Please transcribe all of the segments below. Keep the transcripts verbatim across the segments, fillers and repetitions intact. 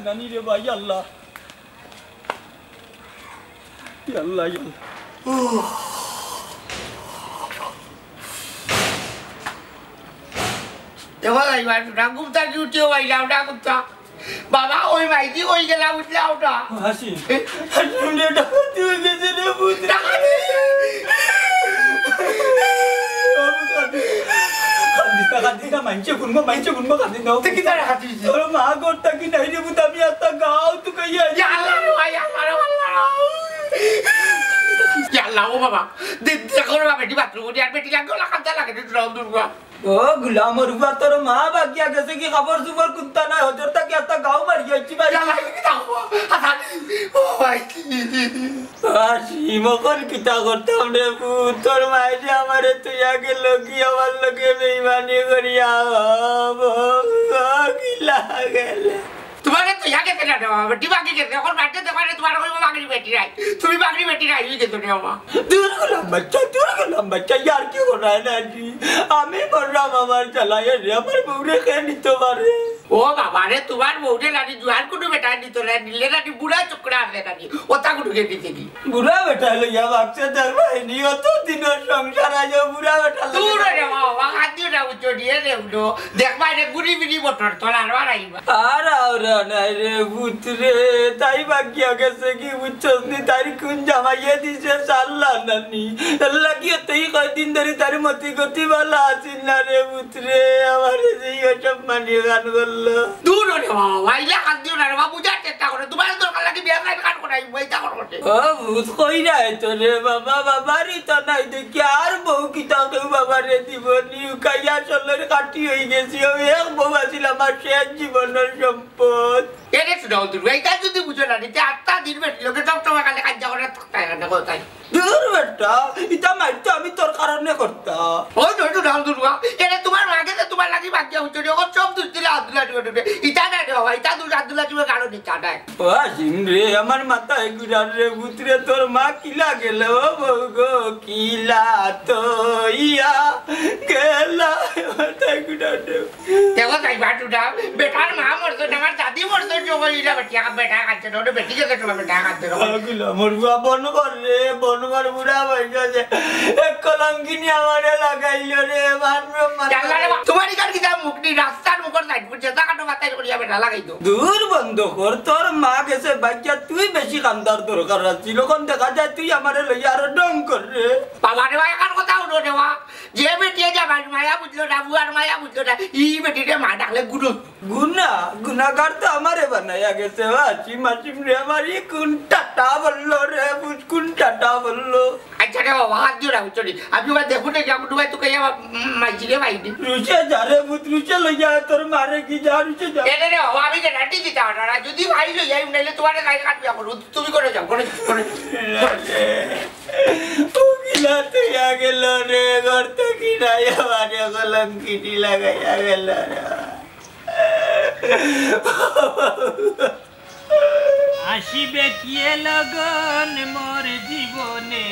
জানি রে ভাই, আল্লাহ। ইয়া আল্লাহ, ইয়া আল্লাহ। দেখো যাইবা, না ঘুম থাকি উঠিও পাইলাম না, কুত্তা। বাবা, ওই মাইজি কই গেলা, উঠলা ওটা। হাসি। হাসি, উঠে ডাকাতি হয়ে গেছে রে, ভূত। ডাকাতি? কান্দিস না, কান্দিস না, মাইনষে হুনবো, মাইনষে হুনবো, কান্দিস না। তুই কি তার হাত দিছিস? তোর মা ঘর থাকি নাই রে, ভূত, আমি আস্তা গাউ তুকাইয়া আইছি। ইয়া আল্লাহ রে ভাই, আল্লাহ রে, আল্লাহ রে। ইয়া আল্লাহ, ও বাবা, দে-, দেখো রে বাবা, বেটি বাথরুম, আর বেটি লাগে, ওলা কান্দা লাগে, তুই রাউন্ড দুর্গা। ও গুলামর ফুয়া, তোর মা বাগিয়া গেছে কি, কাপড় চুপড় কুন্তা নাই, হজর থাকি আস্তা গাউ মারি আইছি ভাই। ইয়া আল্লাহ, কি দেখো? হাসানি, ও ভাই। হাসি, মকর কিতা করতাম রে ভূত, তোর মায়ে যে আমারে তুইয়া গেল কি, আমার লগে বেইমানি করিয়া, ও, ও, ও, কিলা গেলে। তোমারে তুইয়া গেছে না রে বাবা, বেটি বাগি গেছে, এখন বাড়িতে দেখো রে, তোমার কইবো বাগরি বেটি নাই, তুমি বাগরি বেটি নাই, হয়ে গেছো রে বাবা। দূর গুলাম বাচ্চা, দূর গুলাম বাচ্চা, ইয়ার কি করায় না জি? আমি মরলাম আমার জ্বালায় রে, আমার বউরে কে নিতে পারে? ও বাবা রে, তোমার বউরে নানি জুয়ান কোনো বেটায় নিত না, নিলে নানি বুড়া চুকরা আছে নানি, ওটা কোনো কে নিতে কি? বুড়া বেটা লইয়া বাগছে তার বাহিনী, অত দিনের সংসার আজ বুড়া বেটা লইয়া। দূর রে বাবা, বাবা, কান্দিও না, উচ্চ দিয়ে রে উঠো। দেখবা রে, গুড়ি বিড়ি মোটর, তোর আর আর আইবা। আর আওরা নাই রে পুত্রে, তাই বাগিয়া গেছে কি বুঝছস নি? তাই কোন জামাইয়ে দিছে সাল্লা নানি। এর লাগিও তো এই কয়দিন ধরি তার মতি গতি বালা আছিল না রে পুত্রে, আমারে যে এই অসম্মানী গান করলো। দূর রে বাবা, ইলা কান্দিও না রে বাবা, বুঝার চেষ্টা করো। তোমার দরকার লাগে বিয়া নাই, কান করাই, বইটা করো রে। ও ভূত কই নাই তো রে বাবা, বাবারই তো নাই দেখি, আর বউ কিতা কেউ বাবারে দিব নি, উকাইয়া চলর কাটি হয়ে গেছি। ও এক বউ আছিল আমার শেষ জীবনের সম্পদ। এরে সুডাউল দুর্গা, এটা যদি বুঝো না, নিতে আটটা দিন বেটি লোকে সব সময় খালি কাজ করে থাকতে হয় না, কোথায়? দূর বেটা, ইটা মাইর তো আমি তোর কারণে করতাম। ও নয় সুডাউল দুর্গা, এরে তোমার মাকে তো তোমার লাগি বাদ দিয়া উঠছে, ওর সব দুষ দিলে আব্দুল্লাহ জীবন উঠবে। ইটা নাই রে বাবা, ইটা দুষ আব্দুল্লাহ জীবন কারণ ইটা নাই। ও আসিম রে, আমার মাথায় ঘুরার রে, পুত্রে তোর মা কিলা গেল, ও বউ গো, কিলা তো ইয়া গেল, মাথায় ঘুরার রে। দেখো তাই বাটুটা, বেটার মা মরছে না, আমার দাদি মরছে, জঙ্গল ইলা বেটি, আমার বেটা কাঁদছে না, ওটা বেটি গেছে তোমার বেটা কাঁদছে না। পাগল, আমার বুয়া বন কর রে, বন কর বুড়া হয়ে গেছে। এক কলঙ্কিনী আমারে লাগাইল রে, মান সম্মান জানলা রে বাপ, তোমার ইকার কিতা মুখ নেই, রাস্তার মুখর সাইড ফুট, যেটা কাটো মাথায় করিয়া বেটা লাগাই দো। দূর বন্ধ কর, তোর মা গেছে বাচ্চা, তুই বেশি কান্দার দরকার আছিল। এখন দেখা যায় তুই আমারে লইয়া আরো ঢং কর রে। বাবা রে বাবা, একার কথা উঠো রে বাবা। যে বেটিয়ে যাবার মায়া বুঝলো না, বুয়ার মায়া বুঝলো না, ই বেটিরে মা ডাকলে গুরু। গুনা, গুনাগার তো আমারে বানাইয়া গেছে, ও আসিম, আসিম রে, আমার ই কোন টাটা বললো রে, বুঝ কোন টাটা বললো। আচ্ছা রে বাবা, হাত জোড়া উঠো রে। আমি ওবার দেখুন না, যাবো ডুবাই তোকে যাবো, উম, মাইজিরে বাইরে। রুচে যা রে, ভূত রুচে লইয়া তোর মারে কি যা, রুচে যা। এরে রে বাবা, আমি গ্যারান্টি দিতে পারবো না। যদি ভাই লইয়া, নাইলে তোমার গায়ে কাটবে এখন। তুমি করে যাও, করে যাও, করে যাও। উকিলা তুইয়া গেল রে, ঘর থাকি নাই, আমারে কলঙ্কিনী লাগাইয়া গেল রে। আসিবে কিয়ে লগন মোর জীবনে,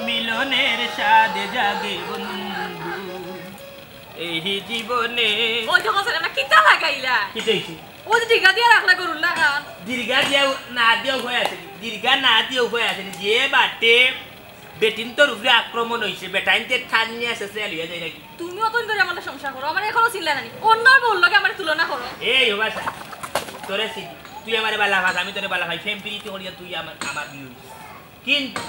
মিলনের স্বাদ জাগে বন্ধু, এই জীবনে। ওই যে হোসেন, আমরা কিতা লাগাইলা? কিতা হইছে? ওই যে দীর্ঘা দিয়া রাখলা গরুর লাগান। দীর্ঘা দিয়া না দিয়া উপায় আছে নি? দীর্ঘা না দিয়া উপায় আছে নি? যে বাটে বেটিন্তর উপরে আক্রমণ হইছে, বেটাইন্তে থান নিয়া শেষে লইয়া যায় নাকি? তুমি অতদিন ধরি আমার লগে সংসার করো, আমার এখনো চিনলা না নি? অন্যর বউর লগে আমার তুলনা করো। এই ও বাসা, তোরে চিনি, তুই আমারে বালা পাস, আমি তোরে বালা পাই, প্রেম প্রীতি করিয়া তুই আমার, আমার বিয়ে হইছিস। কিন্তু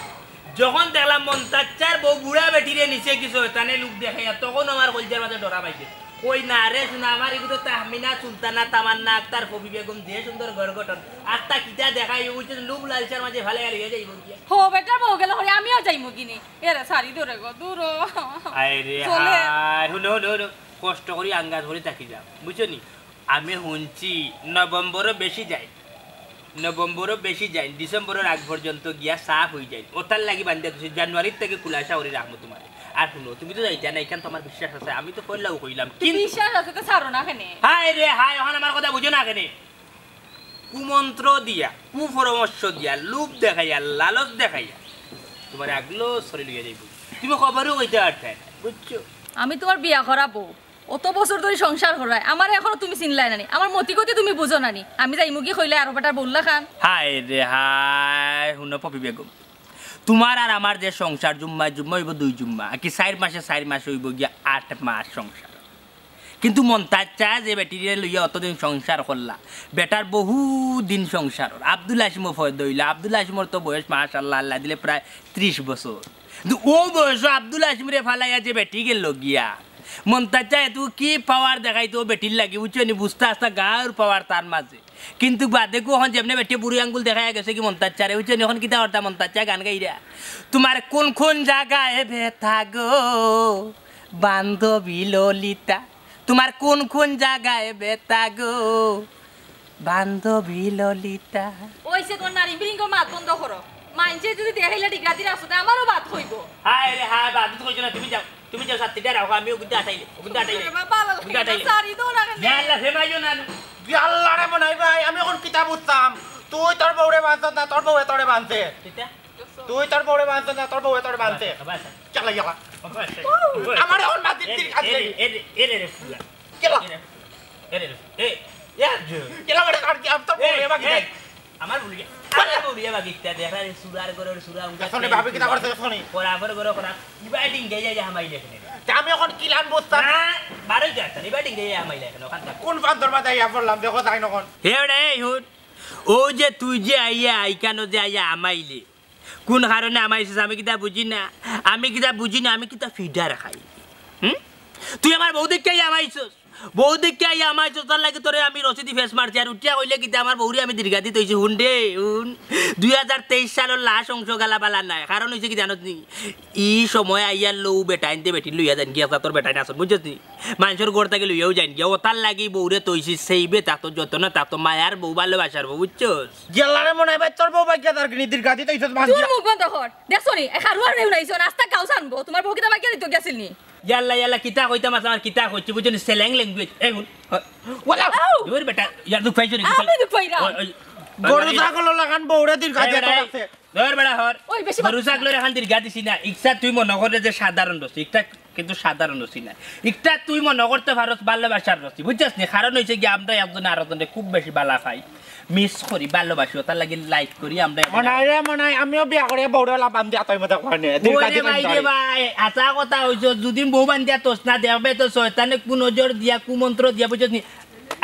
যখন দেখলাম মন্তাচ্চার বউ বুড়া বেটিরে নিচে কি শয়তানে লুক দেখাইয়া, তখন আমার কলজার মাঝে ডরা পাইছে। কই না রে, শুনা, আমার এগুলো তো তাহমিনা সুলতানা, তামান্না আক্তার, ফবি বেগম, যে সুন্দর ঘর গঠন, আত্মা কিতা দেখাই, ওই যে লোভ লালসার মাঝে ফালাইয়া লইয়া যাইব গিয়া। হো, বেটার বউ গেল হরে, আমিও যাইমু গিনি। এরে সারি ধরে গো, দূর হ। আয় রে চলে। হায়, হুনো, হুনো, হুনো, কষ্ট করি আঙ্গাজ করি থাকি যাও, বুঝছো নি? আমি হুনছি নভেম্বরও বেশি যায়, নভেম্বরও বেশি যায়, ডিসেম্বরের আগ পর্যন্ত গিয়া সাফ হয়ে যায়। ওটার লাগি বান্ধে দিছি, জানুয়ারির থেকে খুলাসা করি রাখবো তোমার। আর হুনো, তুমি তো যাইতা না, এখান তো আমার বিশ্বাস আছে, আমি তো কইলাও কইলাম, কিন্তু বিশ্বাস আছে তো ছাড়ো না কেনে? হায় রে হায়, এখন আমার কথা বুঝো না কেনে? কুমন্ত্র দিয়া, কুপরামর্শ দিয়া, লোভ দেখাইয়া, লালচ দেখাইয়া তোমার আগলো সরি লইয়া যাইব। তুমি খবরও কইতে পারতে না, বুঝছো? আমি তোমার বিয়া করাবো। অত বছর ধরি সংসার করায়, আমারে এখনো তুমি চিনলায় না নি? আমার মতি গতি তুমি বুঝো না নি? আমি যাইমুগি কইলে আরো বেটার বউর লাখান। হায় রে হায়, হুনো পপি বেগম, তুমার আর আমার যে সংসার, জুম্মায় জুম্মা অইবো দুই জুম্মা, আর কি চাইর মাসে চাইর মাস অইবো গিয়া আট মাস সংসার। কিন্তু মন্তাজ চায় যে বেটিরে লইয়া অতদিন সংসার করলা, বেটার বহু দিন সংসার। আব্দুল হাসিমও ফয়দা অইলা, আব্দুল হাসিমর তো বয়স মাশাআল্লাহ, আল্লায় দিলে প্রায় ত্রিশ বছর। কিন্তু অউ বয়সো আব্দুল হাসিমরে ফালাইয়া যে বেটি গেলো গিয়া, মন্তাজ চায় এত কি পাওয়ার দেখাইতো বেটির লাগি, বুঝছো নি? বুঝতা আস্তা গাঁওর পাওয়ার তার মাঝে। কিন্তু বাদে কু অখন যেমনে বেটিয়ে বুড়ি আঙ্গুল দেখাইয়া গেছে গি মন্তাজ চারে, বুঝছো নি? অখন কিতা করতা মন্তাজ চায় গান গাইরা, তোমার কোন কোন জাগায় ব্যথা গো বান্ধবী ললিতা, তোমার কোন কোন জাগায় ব্যথা গো বান্ধবী ললিতা। অইছে, তোমার নারী বিরিঙ্গ মাত বন্ধ করো। মাইনষে যদি দেখাইলে ঠিক রাতি রাস্তাতে আমারও বাদ হইব। হায় রে হায়, বাদ তো কইছো না, তুমি যাও, তুমি যাও, সাতটিটা রাখো, আমি ওগুনতে আটাইলে, ওগুনতে আটাইলে, ওরে বাবা, ভালো ওগুনতে লাগে না, আটাইলে। সারি দাও না কেন? ইয়া আল্লাহ, রে মনাই ভাই। ইয়া আল্লাহ রে মনাই ভাই, আমি অখন কিতা বুঝতাম? তুই তোর বউরে বাঁধছস না, তোর বউয়ে তোরে বাঁধছে। কিতা? তুই তোর বউরে বাঁধছস না, তোর বউয়ে তোরে বাঁধছে। বাস, বাস। চালা, ইয়ালা। বাস। আমার অখন মাতির এ, তীর কাজ এ, নেই। এ, এ, এ, এ, ফুলা। কেলা? এ, এ, এ, এ, এ, যে। কেলা বেটা, আর কি, আমি তোর এ, বউরে বাকি এ, যাই। আমার বুড়িয়া, আমার বুড়িয়া বাগিতা দেখা রে, সুরার ঘরর সুরা, উনকা দেখো নি, ভাবি কিতা করছে, দেখো নি? খরাফর ঘরর খরাফ, ইবায় ডিঙ্গে যায়, হামাইলে এখানে। তে আমি অখন কিলান বুঝতাম? না, বারোই তো একটা, ইবায় ডিঙ্গে যায়, হামাইলে এখানে, অখান থাক। কোন ফান্দর মাঝে আইয়া পড়লাম, দেখো তাই নখন। হে রে, এই হুন, অউ যে তুই যে আইয়া, আইকানো যে আইয়া হামাইলে, কোন কারণে হামাইছস আমি কিতা বুঝি না, আমি কিতা বুঝি না, আমি কিতা ফিডার খাই? হুম? তুই আমার বউ দেখিয়া আইয়া হামাইছস, বউ দেখিয়া আইয়া হামাইছস, তার লাগি তোরে আমি রশিদি ফেস মারছি, আর উঠিয়া কইলে কিতা আমার বউরে আমি দীর্ঘাদি তৈছি, হুন রে, হুন। দুই হাজার তেইশ সালর লাশ অংশ গালা বালা নাই, কারণ অইছে কি জানোস নি? ই সময় আইয়া লউ বেটাইন্তে বেটি লইয়া যাইন গিয়া, তোর বেটাইন আছইন, বুঝছস নি? মানষর ঘর থাকি লইয়াও যাইন গিয়া, অতার লাগি বউরে তৈছি, সেইবে থাকতো, যতনে থাকতো, মায়ার বউ, ভালোবাসার বউ, বুঝছস? গেলারে মনে হয় ভাই, তোর বউ বাগিয়া তার কিনি দীর্ঘাদি তো ইজ্জত বাঁধিয়া। তোর মুখ বন্ধ কর। দেখছো নি? এ খারুয়ার রেউ নাইছো, রাস্তা কাউ জানবো। তোমার বউ কিতা বাগিয়া দিত গেছিল নি? ইয়াল্লা, ইয়াল্লা, কিতা কইতাম আছে, আমার কিতা কইছি, বুঝছো নি? Slang language। এই হুন। ওয়ালা। আউ! ওর বেটা, ইয়ার দুখ পাইছো নি? আমি দুখ পাইরা। ওই, ওই, গরু ওই, ছাগল লাখান বউরে দীর্ঘাদি এই তো বেটা, আছে। ধর বেটা, হর। ওই, বেশি গরু ছাগলর এখান দীর্ঘা দিছি না। ইকটা তুই মনে করে যে সাধারণ রসি, ইকটা কিন্তু সাধারণ রসি না। ইকটা তুই মনে করতে পারস ভালোবাসার রসি, বুঝছস নি? কারণ অইছে কি, আমরা একজনে আরোজনরে খুব বেশি বালা পাই, মিস করি, ভালোবাসি, অতার লাগি লাইক করি আমরা। মনাই রে, মনাই, আমিও বিয়া করিয়া বউরে লাবান দিয়া তুই মতো কয় নে। দীর্ঘা ওরে দিন ভাই রে ধরে। ভাই, হাছা কথা কইছো, যদি বউ বান্ধিয়া তোস না, দেখবে তো শয়তানে কুনজর দিয়া, কুমন্ত্র দিয়া, বুঝছস নি?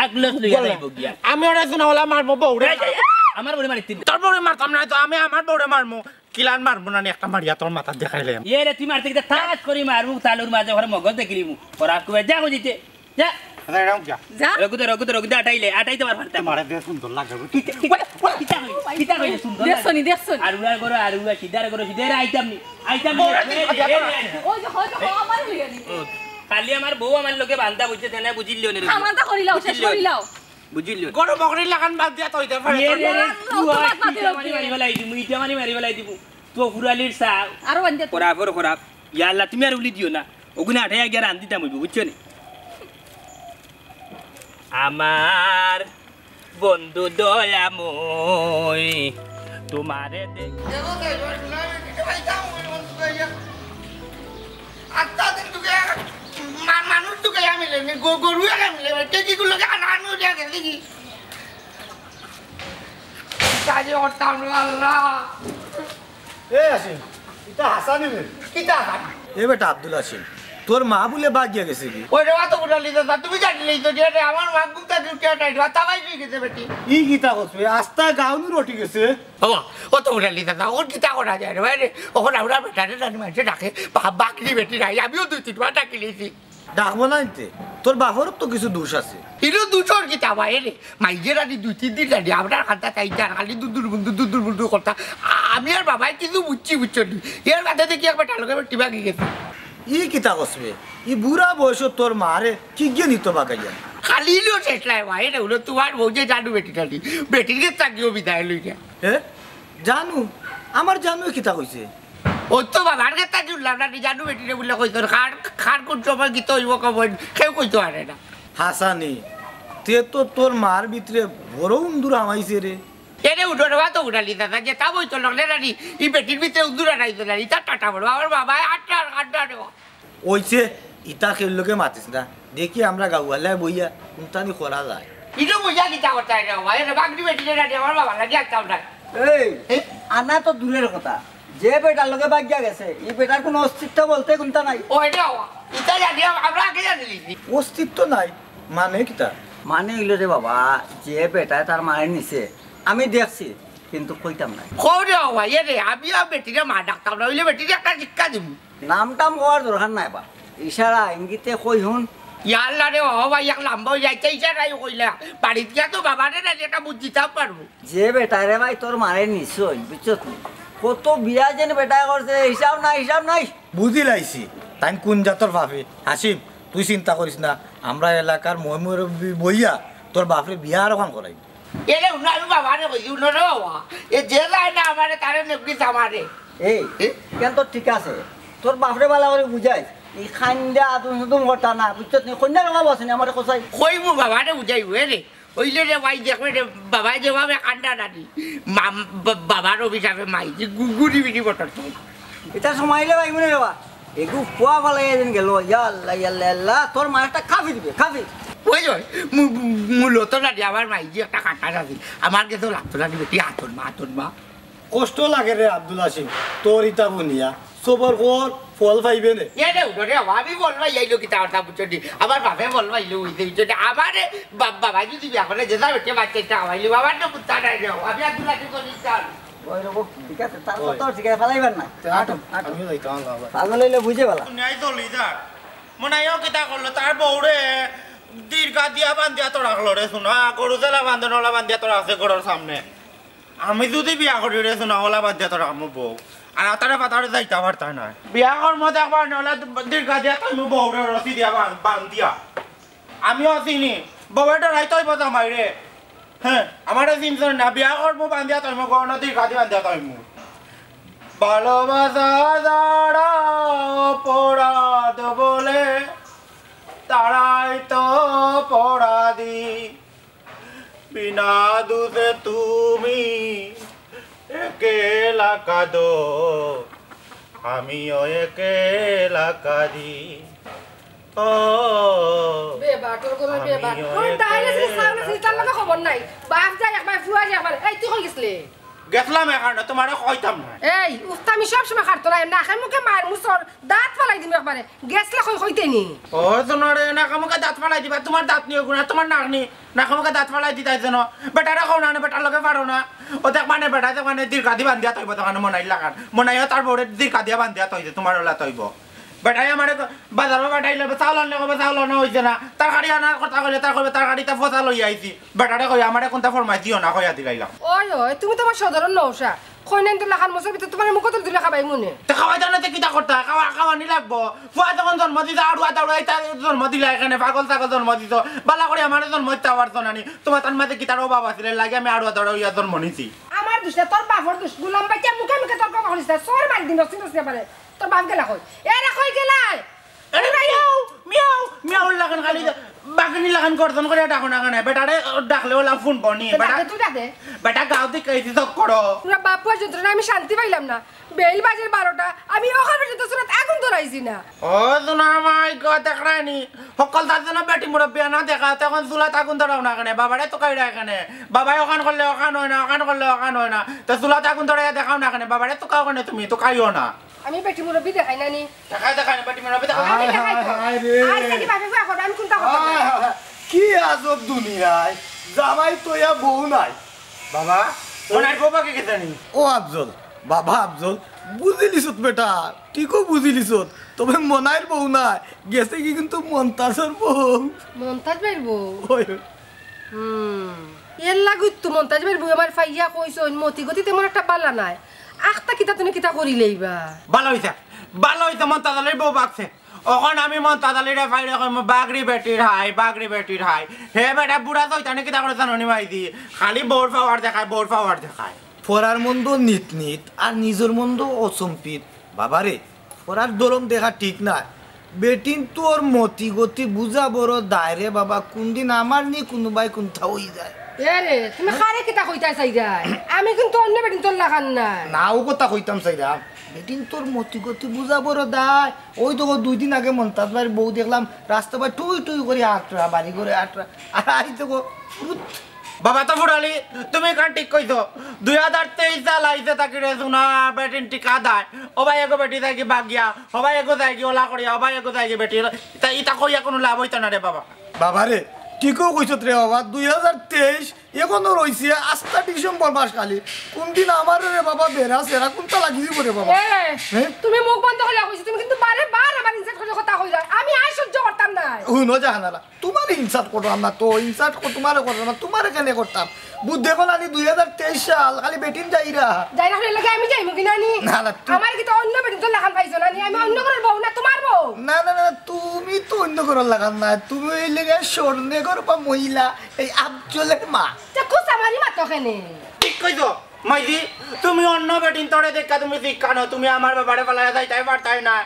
আগলস লইয়া যাইবো গিয়া। আমি ওরে শুনা ওলা মারমু বউরে। এই, এই, এই, আমার বউরে মারিতে নি। তোর বউরে মারতাম না তো, আমি আমার বউরে মারমু। কিলান মারমু না নি, একটা মারিয়া তোর মাথাত দেখাইলাম। এ রে, তুই মারতে গিয়া ঠাস করি মারমু, তালুর মাঝে ওরে মগজ দেখিলিমু। ওরা কু যা কইতে। যা। আরে, এরকম যা। যা। রঘুদা, রঘুদা, রঘুদা, আটাইলে, আটাইতে পারবার না। তোমারে দে সুন্দর লাগে, বুঝছো? কিতা, কিতা, কিতা কইলে, কিতা কইলে সুন্দর লাগে? দেখছো নি, দেখছো নি? আর উড়া করো, আর উড়া সিধা করো, সিধা আইতাম নি, আইতাম নি। ওরে, এ, এ, এ, এ। ওই যে, হয় তো, হয়, আমার হইয়া দিছে। ও, খালি আমার বউ আমার লগে বান্ধা বুঝছে, তেনে বুঝিলিও নে রে। আমারটা করিলাও, শেষ বুঝিলিও। করিলাও। বুঝিলিও। গরু বকরির লাখান বাদ দিয়া তো হইতে পারে। এ রে রে, আল্লাহ, তুই তোমার আর মাথায় ইটা মারি উঠে। মারি ফেলাই দিমু, ইটা মারি মারি ফেলাই দিমু। তো ফুরালির চা। আরো বান্ধে তো। খরাফর খরাফ। ইয়া আল্লাহ, তুমি আর উলি দিও না। ওগুনে আটাইয়া গিয়া রান্ধিতাম অইবো, বুঝছো নি? আমার বন্ধু দয়াময়, তোমারে দেখ- দেখো, দেখো, আমি কিছু খাইতাম, ওই বন্ধু দয়া। আত্মা দিন তোকে মা-, মানুষ তোকে আমি লেনে, গো-, গরু আমি লেনে, কে কি করলো, কে আনা আনো দিয়া গেছে কি? কাজে করতাম না, আল্লাহ। এ আসিম, ইটা হাসানি রে। কিতা হাসানি? এ বেটা আব্দুল আসিম, তোর মা বুলে বাগিয়া গেছে কি? ওই রে, অত উড়ালি দাদা, তুমি জানিলেই তো, যে রে, আমার মা ঘুম থাকি উঠিয়া নাই রে, তাবাই হয়ে গেছে বেটি। ই কিতা করছে? আস্তা গাউনি রটি গেছে। বাবা, অত উড়ালি দাদা, ওর কিতা করা যায় রে ভাই রে? ওখানে আমরা বেটারে জানি মানষে ডাকে, বা-, বাকরি বেটি নাই, আমিও দুই তিনবার ডাকি লিছি। ডাকবো না নিতে, তোর বাপরও তো কিছু দোষ আছে। ইলো দোষর কিতা ভাই রে? মাইজে রানি দুই তিন দিন রানি আমরা খাতা চাইতাম, খালি দুদুর বুন্দু, দুদুর বুন্দু করতা। আ-, আমি আর বাবায় কিছু বুঝছি, বুঝছো নি? এর বাদে দেখি একবার টালকে বেটি ভাগি গেছে। ই কিতা কসবে? ই বুড়া বয়সো তোর মারে কি গিয়ে নিত বাগাইয়া? খালি ইলো শেষ নাই ভাই, এটা হলো তোমার বউ যে জানু বেটি টানি। বেটির গেছ থাকিও বিদায় লই যায়। এ? জানু? আমার জানু কিতা কইছে? ওই তো বাবার কথা শুনলাম না, জানু বেটিরে বুলে কইতো, কার, কার কোন সময় কিতা হইব খবর, কেউ কইতো পারে না। হাসানি, তে তো তোর মার ভিতরে বড় উন্দুর হামাইছে রে। এরে উঠো রে, তো উঠালি দাদা, যেতা বইতো লগলে রানি, ই বেটির ভিতরে উন্দুর হামাইছে না, ইতা টাটা বড়, আমার বাবায় আটটা, আটটা রে। ওইছে, ইতা কেউর লগে মাতিস না। দেখি আমরা গাউআলায় বইয়া কুনতানি করা যায়। ইনো বইয়া কিতা করতায় রে বাবা? এরে বাগড়ি বেটিরে না দিয়া আমার বাবার লাগি আনতাম না। এই, আনা তো দূরের কথা, যে বেটার লগে ভাগিয়া গেছে, ই বেটার কুনু অস্তিত্ব বলতে কুনতা নাই। ওই রে বাবা, ইতা জানি আম-, আমরা আগে জানি লিছি। অস্তিত্ব নাই মানে কিতা? মানে অইলো রে বাবা, যে বেটায় তার মারে নিছে, আমি দেখছি, কিন্তু কইতাম নায়। কও রে বাবা, এরে, আমি আর বেটিরে মা ডাকতাম না, অইলে বেটিরে একটা শিক্ষা দিমু। নাম টাম কওয়ার দরকার নাই বা, ইশারা ইঙ্গিতে কই হুন। ইয়া আল্লাহ রে বাবা, ভাই এক লম্বা অই যাইতে ইশারায় কইলা। বাড়িত গিয়া তো বাবারে না যেটা বুঝিতাম পারবো। যে বেটায় রে ভাই তোর মারে নিছইন, বুঝছত নি? কত বিয়া যেন বেটায় করছে, হিসাব নাই, হিসাব নাই। বুঝিলাইছি, তাইন কুন জাতর পাপি। হাসিম, তুই চিন্তা করিস না, আমরা এলাকার ময়-মুরব্বি বইয়া তোর বাপরে বিয়া আর অখান করাই। এরে হুনো, আমি বাবারে কইছি, হুনো রে বাবা, এ যে যায় না আমারে, তারে নেবগি আমারে। এই, কেন তো ঠিক আছে, তোর বাপরে বালা করি বুঝাইস, ই খান্দা আদুম সুদুম করতা না, বুঝছত নি? কইন্যার অভাব আছে নি, আমারে কছাই। কইমু বাবারে বুঝাইবো, এরে। অইলে রে ভাই, দেখবে রে, বাবায় যেভাবে কান্দা নানি, মাম-, বা-, বাবার অভিশাপে মাই যে গু-, গুড়ি বিড়ি বটর তো। ইতা সময় অইলে ভাই মনে রে বা, এগু ফুয়া ফালাই এদিন গেল, ইয়া আল্লাহ, ইয়া আল্লাহ, আল্লাহ, তোর মা একটা কাফি দিবে, কাফি। ওই, ওই, মু-, মু-, মূলত নানি আমার মাই যে একটা কাটা আছিল, আমার গেছেও লাগতো নানি বেটি, আতর মা, আতর মা। কষ্ট লাগে রে আব্দুল হাসিম, তোর ইতা বুনিয়া। সবর কর, ফল পাইবে নে। এরে উঠো রে, আমি বলবা এই লোক ইতা কথা বুঝছো নি? আমার বাপে বলবা এই লোক হইতে হইছে নি? আমারে বাপ-, বাবা যদি বিয়া করে, যেটা বেটে বাচ্চা ইতা খাওয়াইলি, বাবার তো কুত্তা নাই রে, আমি আব্দুল হাসিম বলি ইতা। ওই রকম, ঠিক আছে, তার কথা ঠিক আছে, ফালাইবার না। আটো, আটো। আমিও যাইতাম বাবা। পাগল অইলে বুঝে বালা। ন্যায় চলি যার। মনে হয় ও কিতা করলো, তার বউরে দীর্ঘা দিয়া বান্ধিয়া তো রাখলো রে, শুনা, গরু জ্বালা বান্ধে, নলা বান্ধিয়া তো রাখছে ঘরর সামনে। আমি যদি বিয়া করি রে, শুনা, ওলা বান্ধিয়া তো রাখমু বউ। আর আতারে পাতারে যাইতা পারতা না। বিয়া করমু দেখবার নলা দীর্ঘা দিয়া তো আমি বউরে রশি দিয়া বান-, বান্ধিয়া। আমিও চিনি, বউয়ে ডরাইতে অইবো জামাইরে। হ্যাঁ, আমারে চিনছইন না, বিয়া করমু বান্ধিয়া থইমু, গহনা দীর্ঘা দি বান্ধিয়া থইমু। ভালোবাসা যারা অপরাধ বলে, তারাই তো অপরাধী। বিনা দোষে তুমি একেলা কাঁদো, আমিও একেলা কাঁদি। ও বেবা, তোর ঘরর বেবা। আমিও তোর ডাইল আছে, একেলা চাউল আছে, তার লগে খবর নাই। বাপ যায় একবার, ফুয়া যায় একবার। এই, তুই কই গেছলে? গেছলাম এখানে, তোমারে কইতাম না। এই, উস্তামি সব সময় খাটতো না, নাকে মুখে মার মুসর, দাঁত ফালাই দিমু একবারে। গেছলে কই কইতে নি? ও, শোনো রে, নাকে মুখে দাঁত ফালাই দিবা, তোমার দাঁত নিয়ে গুণা, তোমার নাক নি, নাকে মুখে দাঁত ফালাই দিতাই যেন। বেটারে কও না, বেটার লগে পারো না। ও দেখ মানে বেটা, দেখ মানে দীর্ঘা দি বান্ধিয়া থইব, তখন মনাই লাগান। মনাইও তার বউরে দীর্ঘা দিয়া বান্ধিয়া থইছে, তোমার ওলা থইব। বেটাই আমারে ক-, বাজারো পাঠাইলে, চাউল আনলে কবে চাউল আনা অইছে না। তরকারি আনার কথা কইলে, তার কইবে, "তরকারিটা ফসা লইয়া আইছি।" বেটারে কই, "আমারে কুনটা ফরমাইছ দিও না," কইয়া দিলাইলাম। ওই, ওই, তুমি তো আমার সদরর নৌশা। কইনাইন তো লাখান মশার ভিতরে তোমার মুখো তুলে তুলে খাবাই মনে। তো খাওয়াইতাম না, তো কিতা করতা? খাওয়া, খাওয়ানি লাগবো। ফুয়া যখন জন্ম দিছে, আড়ুয়া দাড়ুয়া ইতা জন্ম দিলা এখানে, পাগল ছাগল জন্ম দিছো। বালা করি আমারে জন্ম দিতা পারছো না নি। তোমার তার মাঝে কিতার অভাব আছিল, এর লাগি আমি আড়ুয়া দাড়ুয়া ইয়া জন্ম নিছি। আমার দোষ না, তোর বাপর দোষ। গুলাম বাইচ্চা মুখে মুখে তর্ক করিস না। চড় মারি দিমু, রসি রসি পারে। তোর বাপ গেলা কই? এরা কই গেলায়? আরে মিয়াও, মিয়াও, মিয়াও লাখান খালি বাগানি লাখান গর্জন করে ডাকো না কেনে? বেটারে ডাকলে ওলা ফোন বনি। তো বেটা, ডাক দে, তুই ডাক দে। বেটা গাঁও দিকে এই দিকে করো। তোরা বাপ পুয়ার যন্ত্রণা আমি শান্তি পাইলাম না। বেইল বাজের বারোটা, আমি ওখান পর্যন্ত চুলাত আগুন ধরাইছি না। ও সোনা মাই গো, দেখরায়নি? হকল তার জন্য বেটি মুরব্বি না দেখা, তখন চুলাত আগুন ধরাও না কেনে? বাবারে তো কাইরা কেনে? বাবাই ওখান করলে ওখান হয় না, ওখান করলে ওখান হয় না। তো চুলাত আগুন ধরাইয়া দেখাও না কেনে? বাবারে তো কাও কেনে তুমি? তো কাইও না। আমি বেটি মুরব্বি দেখাই না নি? দেখাই, দেখাই, বেটি মুরব্বি দেখাই। আমি দেখাই তো। হায়, হায় রে। আইছে কি বাপে ফুয়া করবে? আমি কোনটা করতাম না? হায়, হায়, হায়। কি আজব দুনিয়ায়, জামাই তো ইয়া বউ নাই। বাবা, ওনার বউ বাকি গেছে নি? ও আফজল, বাবা আফজল, বুঝিলিছত বেটা, ঠিকও বুঝিলিছত। তবে মনাইর বউ নাই, গেছে কি কিন্তু মন্তাজর বউ। মন্তাজ ভাইর বউ? ওই। হুম। এর লাগি তো মন্তাজ ভাইর বউ আমার ফাইয়া কইছইন, মতি গতি তেমন একটা বালা নাই। আখতা কিতা তুমি কিতা করিলেইবা? বালা অইছে, বালা অইছে, মন্তাজ আলীর বউ বাগছে। অখন আমি মন্তাজ আলীরে ফাইরে কইমু, "বাগরি বেটির হাই, বাগরি বেটির হাই।" হে বেটা বুড়া তো ইতানে কিতা করে জানো নি মাইদি? খালি বউর পাওয়ার দেখায়, বউর পাওয়ার দেখায়। পরার মন্দ নিত নিত, আর নিজর মন্দ অচম্পিত। বাবারে, পরার দরম দেখা ঠিক না। বেটিন তোর মতি গতি বুঝা বড় দায় রে বাবা, কোনদিন আমার নি কুনুবায় কুন্তা অই যায়। এ রে, তুমি কারে কিতা কইতায় চাইরায়? আমি কিন্তু অন্য বেটিন্তর লাখান নায়। না, অউ কথা কইতাম চাইরাম। বেটিন্তর মতি গতি বুঝা বড় দায়। অউ দেখো, দুই দিন আগে মন্তাজ ভাইর বউ দেখলাম রাস্তা বায় টুই টুই করি আটরা, বাড়ি ঘরে আটরা। আর আইজ দেখো, উত। বাবা তো ফুড়ালি, তুমি ইখান ঠিক কইছো। দুই হাজার তেইশ সাল আইছে থাকি রে সোনা, বেটিন টিকা দায়। ও ভাই, এগো বেটি যায়গি বাগিয়া, ও ভাই, এগো যায়গি ওলা করিয়া, ও ভাই, এগো যায়গি বেটি। ইতা, ইতা কইয়া কুনু লাভ অইতো না রে বাবা। বাবা রে, ঠিকউ কইছত রে বাবা, দুই হাজার তেইশ এখনো রইছে, আস্তা ডিসেম্বর মাস খালি। কুনদিন আমার রে বাবা বেড়া সেরা কুনটা লাগি দিব রে বাবা? এ, হ্যাঁ? তুমি মুখ বন্ধ করিয়া কইছো, তুমি কিন্তু বারে বার আমার ইনসাল্ট করি কথা কইরায়। আমি আর সহ্য করতাম নায়। হুনো জাহানারা, তুমারে ইনসাল্ট কররাম না তো, ইনসাল্ট কর-, তুমারে কররাম না, তুমারে কেনে করতাম? বুঝ দেখো না নি, দুই হাজার তেইশ সাল, খালি বেটিন যাইরা। যাইরা অইলে আমি যাইমু কি না নি? না, না, তু- আমার কিতা অন্য বেটিন্তর লাখান পাইছো না নি? আমি অন্য ঘরর বউ না, তুমার বউ। না, না, না, তুমি তো অন্য ঘরর লাখান না, তুমি অইলে গিয়া স্বর্ণেঘর বা মহিলা, এই আফজলের মা। তে কুচা মারি মাতো কেনে? ঠিক কইছো, মাইজি, তুমি অন্য বেটিন্তরে দেখিয়া তুমি শিক্ষা নেও, তুমি আমার বাবারে ফালাইয়া যাইতায় পারতায় না।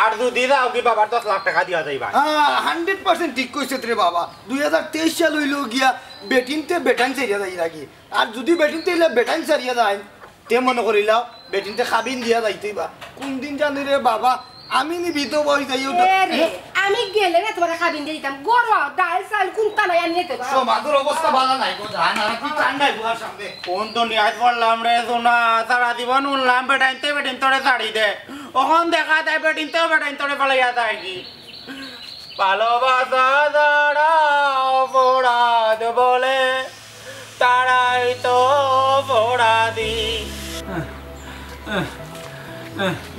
আর যুদি যাওগি বাবার দশ লাখ টেকা দিয়া যাইবায়। হ্যাঁ, হান্ড্রেড পার্সেন্ট ঠিক কইছত রে বাবা। দুই হাজার তেইশ সাল অইলো গিয়া বেটিন্তে বেটাইন ছাড়িয়া যাইরাগি। আর যুদি বেটিন্তে ইলা বেটাইন ছাড়িয়া যায়, তে মনো করিলাও, বেটিন্তে কাবিন দিয়া যাইতইবা। কুনদিন জানি রে বাবা, আমি নি বিধবা অই যাই ওটা। এ রে, আমি গেলে না তুমারে কাবিন দিয়া দিতাম। গরো, ডাইল চাইল কুনতা নাই আনিয়া দিতাম। সমাজর অবস্থা ভালা নাই গো, জান, আর কি ঠান্ডায় বুয়ার সামনে। কুন দুনিয়াত পড়লাম রে সোনা, সারা জীবন হুনলাম বেটাইন্তে বেটিন্তরে ছাড়ি দে। অখন দেখা যায় বেটিন্তেও বেটাইন্তরে ফালাইয়া যায়গি। ভালোবাসা যারা অপরাধ বলে, তারাই তো অপরাধী।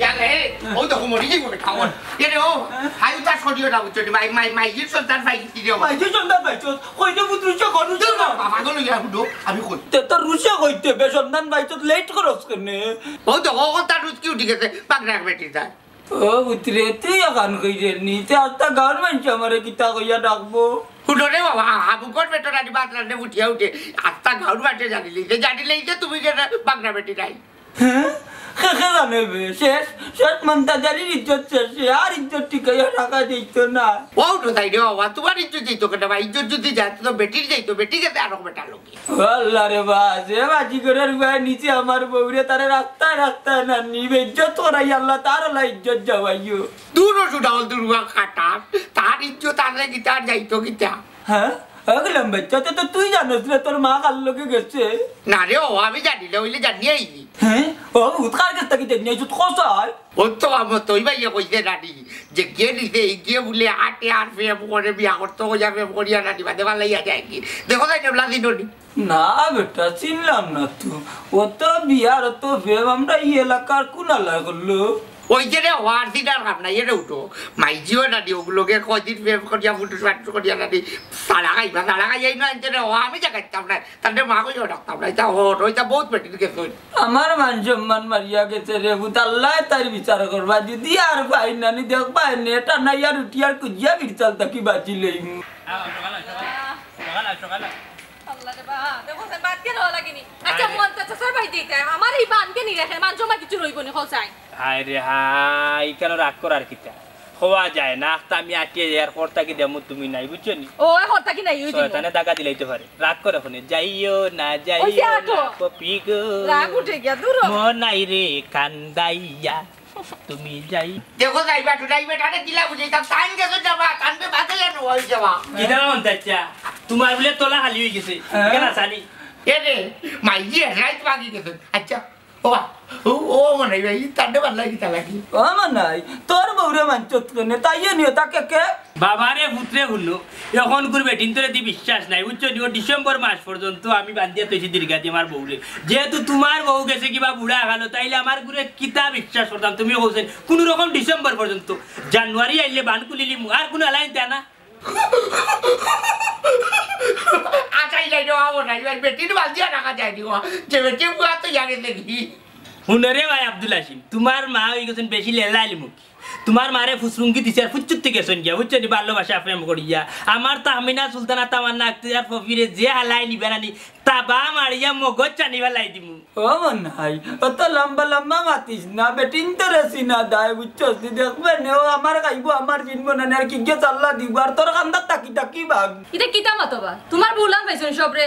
ইয়ারে, ও তো মরি যাইব বেটা, ওর। এরে ও, হাই উতাস করিও না, বুঝছো নি? মাই, মাই, মাইজির সন্তান পাইছি রে ও। মাইজির সন্তান পাইছো? কই দে পুত্র, সে করু দূর না। বাবা গো, লইয়া হুডো, আমি কই। তে তোর রুশে কইতে বে, সন্তান পাইছো, লেট করস কেনে? ও তো, ও তার রুচকি উঠি গেছে, পাগড়া বেটি যায়। ও পুত্রে, তুই অখান কইরে নি, তে আস্তা গাঁওর মানষে আমারে কিতা কইয়া ডাকবো? হুনো রে বাবা, হাবুকর বেটা রানি বাতলানে উঠিয়া উঠে, আস্তা গাঁওর মানষে জানিলি, যে জানিলেই যে তুমি যে পাগড়া বেটি নাই। হ্যাঁ? কে কে জানে বে? শেষ, শেষ মন্তাজ আলীর ইজ্জত শেষ, সে আর ইজ্জত টিকাইয়া রাখা যাইতো না। ও তো তাই রে বাবা, তুমার ইজ্জত যাইতো কেনে বা? ইজ্জত যুদি যায়, তো বেটির যাইতো, বেটি গেছে আরো বেটার লগে। ও আল্লাহ রে বা, যে বাজি করার উপায় নিচে আমার বউরে, তারে রাস্তায় রাস্তায় না নি, বেইজ্জত করাই আল্লাহ, তার আল্লাহ ইজ্জত যাওয়াইও। দূর ও সুডাওল দুর্গা কাটার, তার ইজ্জত আনলে কিতা আর যাইতো কিতা? হ্যাঁ? অগলাম বাচ্চা, তে তো তুই জানোস না তোর মা কার লগে গেছে? না রে ও, আমি জানি না, অইলে জানিয়া আইলি। হ্যাঁ? ও, উৎকার গেছ থাকি জানিয়া আইছো, তো কোথায়? ও তো আমার তো ওই ভাইয়া কইছে নানি, যে গিয়ে নিতে, গিয়ে বলে আটে আর প্রেম করে বিয়া করতো, কইয়া প্রেম করিয়া নানি বাদে ভালাইয়া যায় কি? দেখো তাই নেবলা দিননি। না বেটা, চিনলাম না তো। অত বিয়ার অত প্রেম আমরা এই এলাকার কোন আলায় করলো? ওই যে রে, ওয়ার দিনার কাম নাই, এরে উঠো। মাইজিও নানি, ওগুলোকে কয়দিন প্রেম করিয়া, ফুটু ফাটু করিয়া নানি, সারা খাইবা, সারা খাইয়াই না আনতে রে, ও আমি জাগাইতাম না। তাহলে মা কইও ডাকতাম না, এটা হট, ওইটা বহুত বেটির গেছে। আমার মান সম্মান মারিয়া গেছে রে, বুত আল্লাহ তার বিচার করবা। যদি আর পাই নানি দেখবা, নেটা নাই আর উঠি আর কুজিয়া বিরচাল তাকি বাঁচি লইমু। আল্লাহ রে বা, দেখো সে বাদ কেন লাগেনি? আচ্ছা, আরে। মন তো চাচার বাড়ি দিতে, আমার এই বান কে নিয়ে রাখে, মান সম্মান কিছু রইব নি, হোসাই। হায় রে হায়, কেন রাগ করার কিতা? হওয়া যায় না, আখতা আমি আটিয়ে যাই, আর হরতা কি দেমু তুমি নাই, বুঝছো নি? ও, হরতা কি নাই, ওই দিন। শয়তানে দাগা দিলাইতে পারে। রাগ করে ফোনে, যাইও না, যাইও ওই যে না, আটো। কপি গো। রাগ উঠে গিয়া, দূর হ। মন নাই রে, কান্দাইয়া, তুমি যাই। দেখো যাইবা, তো যাইবা, তাহলে দিলা বুঝাইতাম, টাইম গেছে যাবা, টানবে বাদে যেন হয়ে যাবা। কিতা মন চাইছা? তোমার বলে তলা খালি হয়ে গেছে। হ্যাঁ। কেন আসানি? এ রে, মাইজি হেডলাইট ভাগি গেছে। আচ্ছা, ও বা, ও, ও মনে হয় ভাই, তার ভালো লাগে, তা লাগে। ও মনে হয়, তোর বউরে মানছত কেনে, তাইয়ে নিয়ে তাকে কে? বাবারে, পুত্রে হুনো, এখন গুর বেটিন তোরে দি বিশ্বাস নাই, বুঝছো নি? ও ডিসেম্বর মাস পর্যন্ত আমি বান্ধিয়া তৈছি দীর্ঘাদি আমার বউরে। যেহেতু তোমার বউ গেছে কিবা বুড়া গেল, তাইলে আমার গুরে কিতা বিশ্বাস করতাম? তুমি কইছেন, কোনো রকম ডিসেম্বর পর্যন্ত, জানুয়ারি আইলে বান খুলিলিমু, আর কোনো আলাইন দেয় না। আচ্ছা, এই যাই রে, বাবু, নাই, ভাই, বেটির বাল দিয়া রাখা যায় নি, ও। যে বেটি বুয়া তো জানে দেখি। হুনো রে ভাই আব্দুল হাসিম, তোমার মা হয়ে গেছেন বেশি লেলাইলি মুখী। তোমার মারে ফুসরুঙ্গি দিছে আর ফুচ্চুত্তি গেছেন গিয়া, বুঝছো নি? ভালোবাসা প্রেম করিয়া। আমার তাহমিনা সুলতানা তামান্না আক্তার ফফিরে যে হালাই নিবে না নি, তাবা মারিয়া মগজ চানি ফালাই দিমু। ও মনাই, অত লম্বা লম্বা মাতিস না, বেটিন তোরে সিনা দায়, বুঝছস নি? দেখবে নে, ও আমার খাইবো, আমার চিনবো না, আর কি গিয়ে চাল্লা দিব, আর তোর কান্দার তাকি তাকি ভাগ। ইটা কিতা মাতবা? তোমার বউলান পাইছো নি সবরে?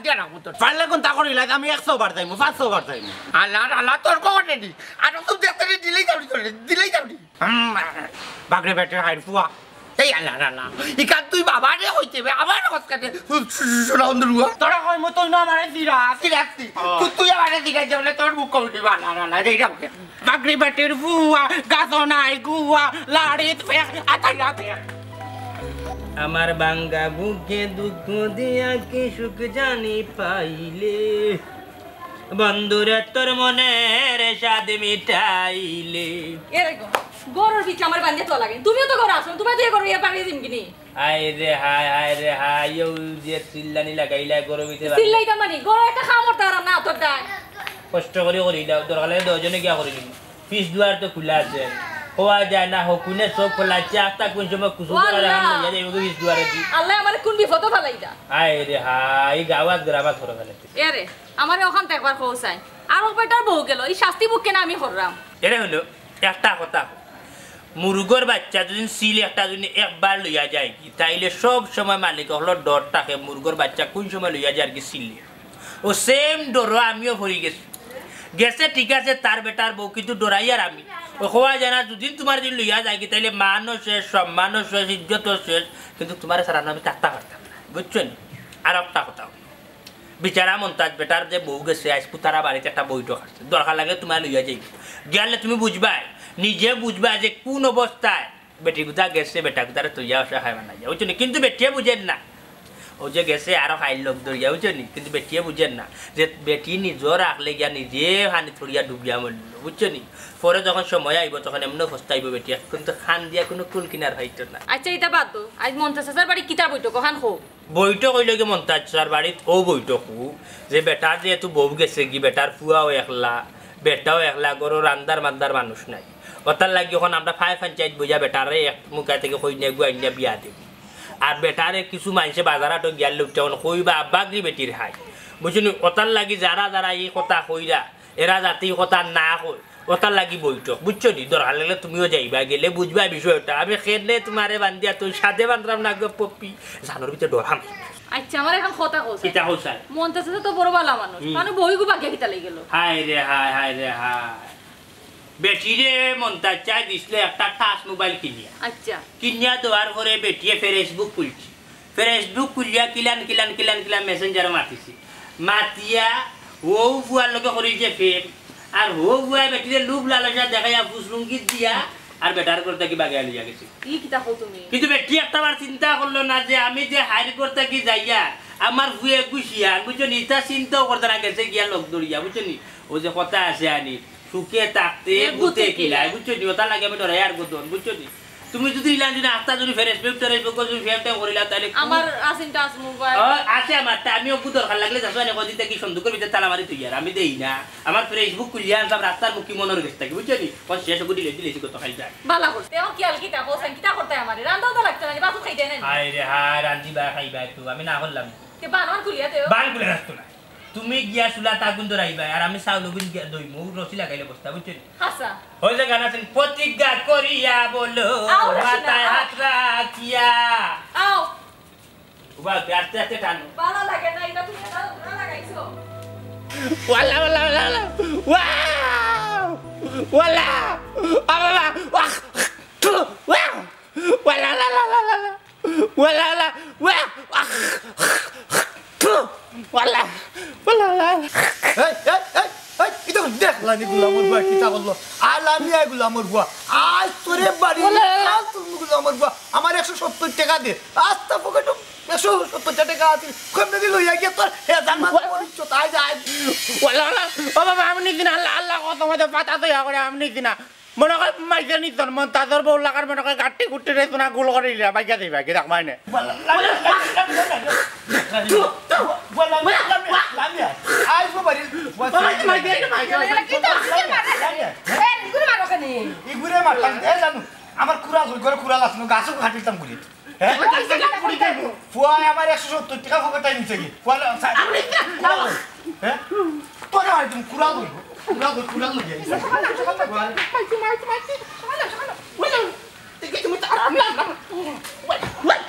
বান্ধিয়া রাখমু তোর। পারলে কুন্তা করিলাইছ, আমি একশো বার যাইমু, পাঁচশো বার যাইমু। আল্লাহ, আল্লাহ, তোর কখন রেডি? আর তো দেখতে রে, দিলেই যাবি তোরে, দিলেই যাবি। হুম, বাগড়ি বেটির হাইর ফুয়া। এই আল্লাহ, আল্লাহ, আল্লাহ। ইখান তুই বাবারে কইতে হবে, আবার হসকাতে, শোনা অন্ধ রুয়া। তোরা কই মতন না আমারে জিরা। জিরাছি। ও। তুই, তুই আমারে জিগাই যাবে, তোর মুখ কমিটি, আল্লাহ, আল্লাহ, আল্লাহ, এই রাখো। বাগড়ি বেটির ফুয়া, গাছ নাই গুয়া, লাড়িত ফেক, আতাই রাতে। আমার ভাঙ্গা বুকে দুঃখ দিয়া কি সুখ জানি পাইলে, বন্ধুরে তোর মনের স্বাদ মিটাইলে। এরকম গরুর পিছে আমার বান্ধে তো লাগে, তুমিও তো গরু আসো, তুমিও তো গরু ইয়ে পারিয়ে দিন কিনি। হায় রে হায়, হায় রে হায়, ইউ যে চিল্লানি লাগাইলা গরু পিছে বান্ধে। চিল্লাইতাম মানে, গরু একটা খাওয়া মরতে পারাম না, তোর দায়। কষ্ট করি করিলাও, দরকার লাগে দশজনে গিয়া করিলিমু। পিছ দুয়ার তো খুলা আছে। কওয়া যায় না, হকুনে চউখ খোলাইছে, আখতা কুন সময় কুচু করা আল্লাহ! লাখান লইয়া যাইবো গি পিছ দুয়ারেদি। আল্লায় আমারে কুন বিপদো ফালাইলা? হায় রে হায়, ই গাওয়াত গ্রামাত করে ফেলাইছে। এরে, আমারে অখানতা একবার কও চাই। আরক বেটার বউ গেল, ই শাস্তি ভুগ কেনে আমি কররাম? এরে অইলো, একটা কথা। মুরগর বাইচ্চা যুদি চিল একটা যুদি একবার লইয়া যায়গি, তাইলে সব সময় মালিক অকলর ডর থাকে মুরগর বাইচ্চা কুন সময় লইয়া যারগি চিলে। অউ same ডরো আমিও পড়ি গেছি। গেছে ঠিক আছে তার বেটার বউ, কিন্তু ডরাইয়ার আমি। অউ কওয়া যায় না, যুদি তুমারে যুদি লইয়া যায়গি, তাইলে মানও শেষ, সম্মানও শেষ, ইজ্জতও শেষ, কিন্তু তুমারে ছাড়া আমি থাকতাম পারতাম না, বুঝছো নি? আর একটা কথা, বিচারা মন্তাজ বেটার যে বউ গেছে, আইজ পুতারা বাড়িত একটা বৈঠক আছে, দরকার লাগে তুমারে লইয়া যাইবো। গেলে তুমি বুঝবায়, নিজে বুঝবায় যে কুন অবস্থায় বেটি গুতা গেছে, বেটা গুতারে থইয়া অসহায় বানাইয়া, বুঝছো নি? কিন্তু বেটিয়ে বুঝের না, অউ যে গেছে আরো খাইল লোক ধরিয়া, বুঝছো নি? কিন্তু বেটিয়ে বুঝের না যে বেটি নিজর আখলে গিয়া নিজে পানিত পড়িয়া ডুবিয়া মরলো, বুঝছো নি? পরে যখন সময় আইবো, তখন এমনে পস্তাইবো বেটিয়ে, কিন্তু কান্দিয়া কুনু কুল কিনার পাইতো না। আচ্ছা, ইতা বাদ দেও, আইজ মন্তাজ চাচার বাড়ি কিতার বৈঠক, অখান কও। বৈঠক অইলো গি মন্তাজ চাচার বাড়িত, অউ বৈঠক অউ যে বেটার যেহেতু বউ গেছে গি, বেটার ফুয়াও একলা, বেটাও একলা, ঘরো রান্দার মান্দার মানুষ নাই। অতার লাগি অখন আমরা ফায় পঞ্চায়েত বইয়া বেটারে এক মুখা থাকি কইন্যা গুয়া আনিয়া বিয়া দিমু। আর বেটারে কিছু মানষে বাজার হাটো গিয়ার লগে অখন কইবা আব্বা গি বেটির হাই। বুঝছো নি? অতার লাগি যারা যারা ই কথা কইরা, এরা যাতে ই কথা না কয়, অতার লাগি বৈঠক, বুঝছো নি? দরকার লাগলে তুমিও যাইবা, গেলে বুঝবা বিষয়টা। আমি কেনে তুমারে বান্দিয়া থই, সাধে বান্দরাম না গো পপি, জানর ভিতরে ডর হামাই। আচ্ছা, আমারে অখন কথা কও চাই। কিতা কও চাই? মন্তাজ চাচা তো বড় ভালা মানুষ, হুম। তান বউগু বাগিয়া কিতার লাগি গেল? হায় রে হায়, হায় রে হায়। বেটিরে মন্তাজ চাচায় দিছলো একটা touch mobile কিনিয়া। আচ্ছা। কিনিয়া দেওয়ার পরে বেটিয়ে Facebook খুলছে। Facebook খুলিয়া কিলান কিলান কিলান কিলান Messenger-ও মাতিছে। মাতিয়া অউ ফুয়ার লগে করিছে প্রেম। আর অউ ফুয়ায় বেটিরে লোভ লালসা দেখাইয়া ফুসলুঙ্গিত দিয়া আর বেটার ঘর থাকি বাগাইয়া লইয়া গেছে। ই কিতা কও তুমি? কিন্তু বেটি একটাবার চিন্তা করলো না যে আমি যে হাইর ঘর থাকি যাইয়া আমার ফুয়ে গুছিয়া, বুঝছো নি? ইতা চিন্তাও করতা না, গেছে গিয়া লোক ধরিয়া, বুঝছো নি? অউ যে কথা আছে আনি, সুখে থাকতে এ ভূতে ভূতে কিলায়, কিলায়। বুঝছো নি? অতার লাগি আমি ডরাইয়ার গদন, বুঝছো নি? তুমি যুদি ইলান যুদি আস্তা যুদি ফেরেস পেপ টেরেস পেপ যুদি ফেম টেম করিলা, তাইলে কু- আমার আছে touch mobile। ও, আছে আমার, তা আমি অগু দরকার লাগলে যাছো, অনে কদিন থাকি সন্দুকর ভিতরে তালা মারি থইয়ার, আমি দেই না। আমার Facebook খুলিয়া আনতাম রাস্তার মুখী মনর গেছ থাকি, বুঝছো নি? অউ শেষ অগু দিলে দিলে গত খাই যায়। বালা করছে, অখন কিয়াল কিতা কও চাই, কিতা করতায় আমারে? রান্দাও তো লাগতো না, বাসু খাইতে নাই। হায় রে হায়, রান্দিবা খাইবা তো, আমি না করলাম। তে বানান খুলিয়া দেও। বান খুলে রাখতো না। তুমি গিয়া চুলাত আগুন ধরাইবায়, আর আমি চাউল অগুন গিয়া ধইমু, রশি লাগাইলে বস্তা, বুঝছো নি? হাছা। অউ যে গান আছে, প্রতিজ্ঞা করিয়া বলো, আও, রশি না, মাথায় আও। হাত রাখিয়া। আও। উবা, আস্তে আস্তে টানো। ভালা লাগে না, ইটা তুমি এটা ঘুরা লাগাইছো। ওয়াল্লা, ওয়াল্লা, ওয়াল্লা, ওয়াল্লা। ওয়াও! ওয়াল্লা! ও বাবা! ওয়াহ! ওয়াল্লা, লা, লা, লা, লা, লা। ওয়াল্লা, লা, ওয়াহ! আহ! থু! ওয়াল্লা! ওয়াল্লা, লা, লা। এই, এই, এই, এই, ইটা দেখলানি গুলামর ফুয়া কিতা করলো? আলামিয়া গুলামর ফুয়া। আইজ তোরে বাড়ি ওয়াল্লা, লা, লা। কাল তোর গুলামর ফুয়া। আমার একশো সত্তর টেকা দে। আস্তা পকেটো একশো সত্তর টেকা আছিল। কেমনে দি লইয়া গিয়া তোর হেজান মাছ ওয়াল্লা। পড়িছ, তাই যায়। ওয়াল্লা, ওয়াল্লা। ও বাবা, আমি নিছি না, আল্লাহ, আল্লাহ কসম, অইতো পাতা তৈয়া করে আমি নিছি না। মনো কয় মাইজে নিছন, মন্তাজর বউর লাখান মনো কয় গাট্টি গুট্টি রে সোনা গুল করিলিয়া, বাইগা যাইবা, কি রাখবায় নে? ইগুরে মারতাম, এ জানু, আমার কুড়াল, ওই ঘরে কুড়াল আছে, গাছও কাটিতাম গুলি। হ্যাঁ? ফুয়ায় আমার একশো সত্তর টেকা পকেটে নিছে কি? ফুয়া, হ্যাঁ? তোরে মারি তুমি, কুড়াল ধরবো। কুড়াল ধর, কুড়াল ধর। মাইছি, মাইছি, মাইছি। সকালে, সকালে। ওই যাও। দেখি তুমি তো আর আমি আসলাম। ওই, ওই।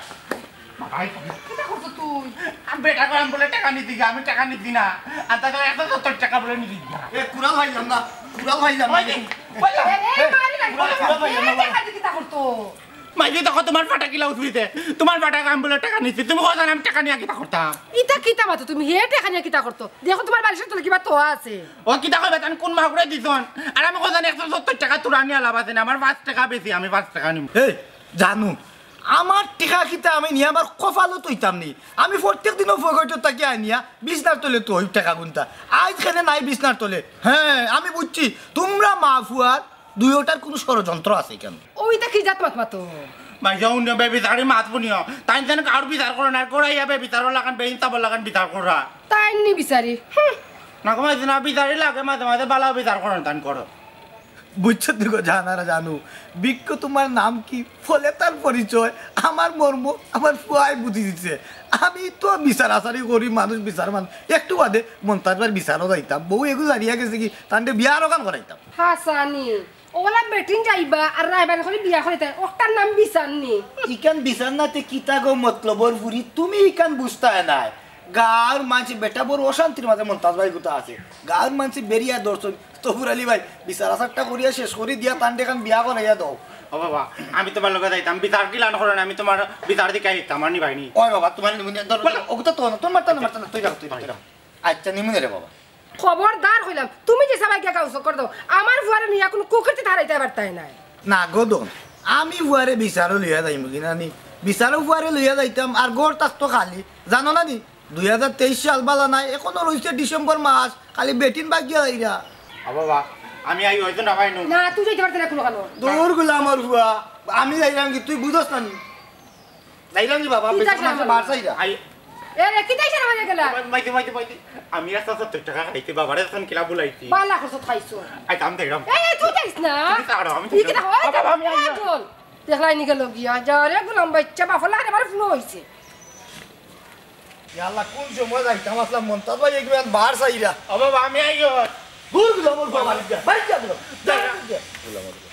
বাবাই, কিতা করছো তুই? আমি বেটা কইলাম বলে টেকা নিতি গা, আমি টেকা নিতি না। আর তাকে একশো সত্তর টেকা বলে নিতি গা। এ, কুড়াল ভাই, আমরা, কুড়াল ভাই, আমরা। ওই যে, ওই যে। এ, এ, এ, মারি না, কুড়াল, কুড়াল ভাই, এ, আমরা। টেকা দিয়ে কিতা করতো? মাইজি দেখো তোমার ফাটা কিলা উঠবিতে। তোমার ফাটা কাম বলে টেকা নিছি। তুমি কও জানো আমি টেকা নিয়া কিতা করতাম? ইতা কিতা মাতো তুমি? হে টেকা নিয়া কিতা করতো? দেখো তোমার বালিশের তলে কিবা তো আছে। ও কিতা কইবা, তান কোন মাগুরে দিছন? আর আমি কও জানো একশো সত্তর টেকা তুরা নিয়া লাভ আছে না, আমার পাঁচ টেকা বেশি, আমি পাঁচ টেকা নিমু। এই, জানু, আমার টেকা কিতা আমি নিয়া আমার কপালো থইতাম নি। আমি প্রত্যেক দিনও পকেটো থাকি আনিয়া বিছনার তলে থই টেকা গুনতা। আইজ কেনে নাই বিছনার তলে? হ্যাঁ, আমি বুঝছি, তোমরা মা ফুয়ার দুইওটার কুনু ষড়যন্ত্র আছে কেন? ওইটা কি জাত মাত মাতো? মাইজা উনিও বেবিচারি মাত বুনিও। তাইন যেন কারো বিচার করে না, করাইয়া বেবিচারর লাখান, বেইনসাফর লাখান বিচার করা। তাইন নি বিচারি। হুম। না কমাইছি না, বিচারই লাগে মাঝে মাঝে, বালা বিচার করো, দান করো। বুঝছো তুই গো, জানারা জানু, বৃক্ষ তোমার নাম কি, ফলে তার পরিচয়। আমার মর্ম আমার ফুয়ায় বুঝি দিছে। আমি তো বিচার আচারি করি, মানুষ বিচার মানুষ। একটু বাদে মন্তাজ ভাইর বিচারও যাইতাম, বউ এগু জানিয়া গেছে কি, তানরে বিয়া আরো কান করাইতাম। হাসানি, ওলা বেটিন যাইবা আর রায়বান করে বিয়া করে তাই, ওটার নাম বিচার নি। ইকান বিচার না তে কিতা গো মতলবর ফুরি, তুমি ইকান বুঝতায় নায়। গাঁর মানষে বেটা বড় অশান্তির মাঝে মন্তাজ ভাই গুতা আছে। গাঁর মানষে বেরিয়া দর্শন, তফুর আলী ভাই, বিচার আচারটা করিয়া শেষ করি দিয়া তানরে এখান বিয়া করাইয়া দাও। ও বাবা, আমি তোমার লগে যাইতাম, বিচার কিলান করো না, আমি তোমার বিচার দিকে আইতাম, আর নিবাই নি। ওই বাবা, তোমার নিমুনে ধরো, বলো। ওগুতা তো না, তোর মারতা না, মারতা না, তুই রাখ, তুই রাখ, তুই রাখ। আচ্ছা, নিমুনে রে বাবা। খবরদার কইলাম, তুমি যে সবাই গিয়া গাউসো কর দাও, আমার ফুয়ারে নিয়া কোনো কুকীর্তিত হারাইতে পারতায় নায়। না গো দোন, আমি ফুয়ারে বিচারও লইয়া যাইমু কি না নি? বিচারও ফুয়ারে লইয়া যাইতাম, আর ঘর তাস তো খালি, জানো না নি? দুই হাজার তেইশ সাল বালা নাই, এখনো রইছে ডিসেম্বর মাস, খালি বেটিন বাগিয়া যাইরা। ও বাবা, আমি আই হয়তো না পাইনু। না, তুই যাইতে পারতে না কোনো কানো। দৌড় গুলা আমার ফুয়া, আমি যাইরাম কি, তুই বুঝস না নি? যাইরাম কি বাবা, তুই বেটিন যাস না মাসে আমার। বার চাইরা। আই এ রে, কিতা ইশারা মারিয়া গেলা? মাইতে, মাইতে, মাইতে। আমি আস্তে আস্তে তোর টাকা খাইতে বাবারে এখন কিলা বুলাইছি। বালা করছো খাইছো। আই, আমি দেখলাম। এ, এ, তুই যাইস না। তুমি তো আরো, আমি তুই কিতা দেখলাম। হয়? বাবা, আমি আইলাম। দেখলাই নি গেল গিয়া। যা রে, গোলাম বাইচ্চা, বাফলা আরে বারে ফ্লো হইছে। ইয়া আল্লাহ, কোন সময় যাইতাম আসলাম, মন্তাজ ভাই একবার বার চাইরা। ও বাবা, আমি আইও। দূর গুলো আমার বাবা, বাড়ি যা, বাড়ি যা গুলো। যা, যা। বাড়ি যা। গুলো আমার বাবা।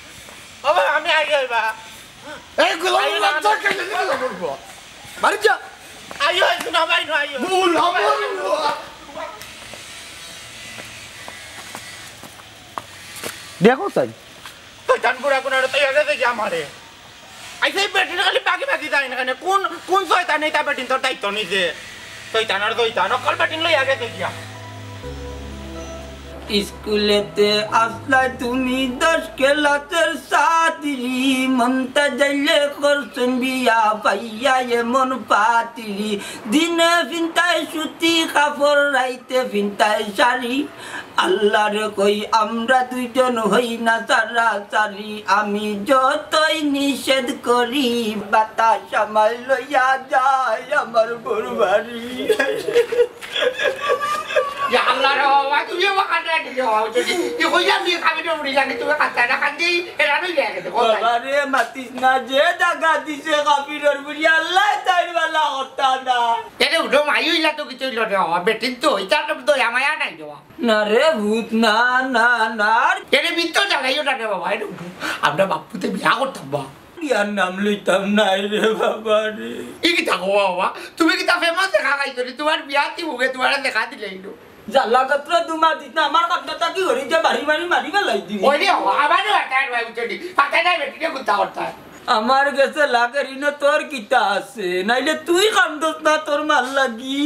ও বাবা, আমি আইও বা। এই গুলো আইও আমার না। বাচ্চা কেন গুলো আমার বাবা? বাড়ি যা। আইও, আইও না ভাই, না আইও। গুলো আমার বাবা। দেখো তাই। শয়তান বুড়া কোন আর তাই আগে দেখি আমারে। আইসা এই বেটিন খালি বাকি বাকি যায় না কেন? কোন, কোন শয়তানে এটা বেটিন তোর দায়িত্ব নিছে? শয়তান আর শয়তান, অকল বেটিন লই আগে দেখিয়া। স্কুলেতে আসলায় তুমি দশ ক্লাসের ছাত্রী, মন্তাজ আইলে করছইন বিয়া পাইয়া এমন পাত্রী। দিনে ফিনতায় সুতি কাপড়, রাইতে ফিনতায় শাড়ি। আল্লারে কই আমরা দুইজন হই না ছাড়াছাড়ি, আমি যতই নিষেধ করি, বাতাস আমায় লইয়া যায় আমার বউর বাড়ি। ইয়া আল্লাহ রে বাবা, তুমি আমার কাছে একটু যাও, যদি কি কইলাম, তুমি খাবি না, উড়ি জানি, তুমি কাছে না, কান্দি, এরা নই যায় গেছে, কোথায়? বাবা রে, মাতিস না, যে দাগা দিছে কাফিরর বুড়ি, আল্লাহ তাইর বালা হতা না। এরে উঠো, মাই হইলা তো কিছু হইল রে বাবা, বেটিন তো হইতার তো দয়া মায়া নাই রে বাবা। না রে ভূত, না, না, না। এরে মিথ্যা জ্বালাইও না রে বাবা, এরে উঠো। আমরা বাপুতে বিয়া করতাম বা। বিয়ার নাম লইতাম না রে বাবা রে। ই কিতা কও বাবা? তুমি কিতা ফেমাস দেখা খাইছো নি? তোমার বিয়া কি মুখে তোমার দেখা দিলে ইনো? জ্বালা কাতরা দুমা দিস না, আমার কান্দাটা কি করি যে বাড়ি বাড়ি মারি বেলাই দিবি। ওই রে বাবা, আমারও একটা আর ভাই উঠে নি। পাতা নাই বেটিকে কুত্তা করতা। আমার গেছে লাগে ঋণ তোর কিতা আছে? নাইলে তুই কান্দস না তোর মার লাগি।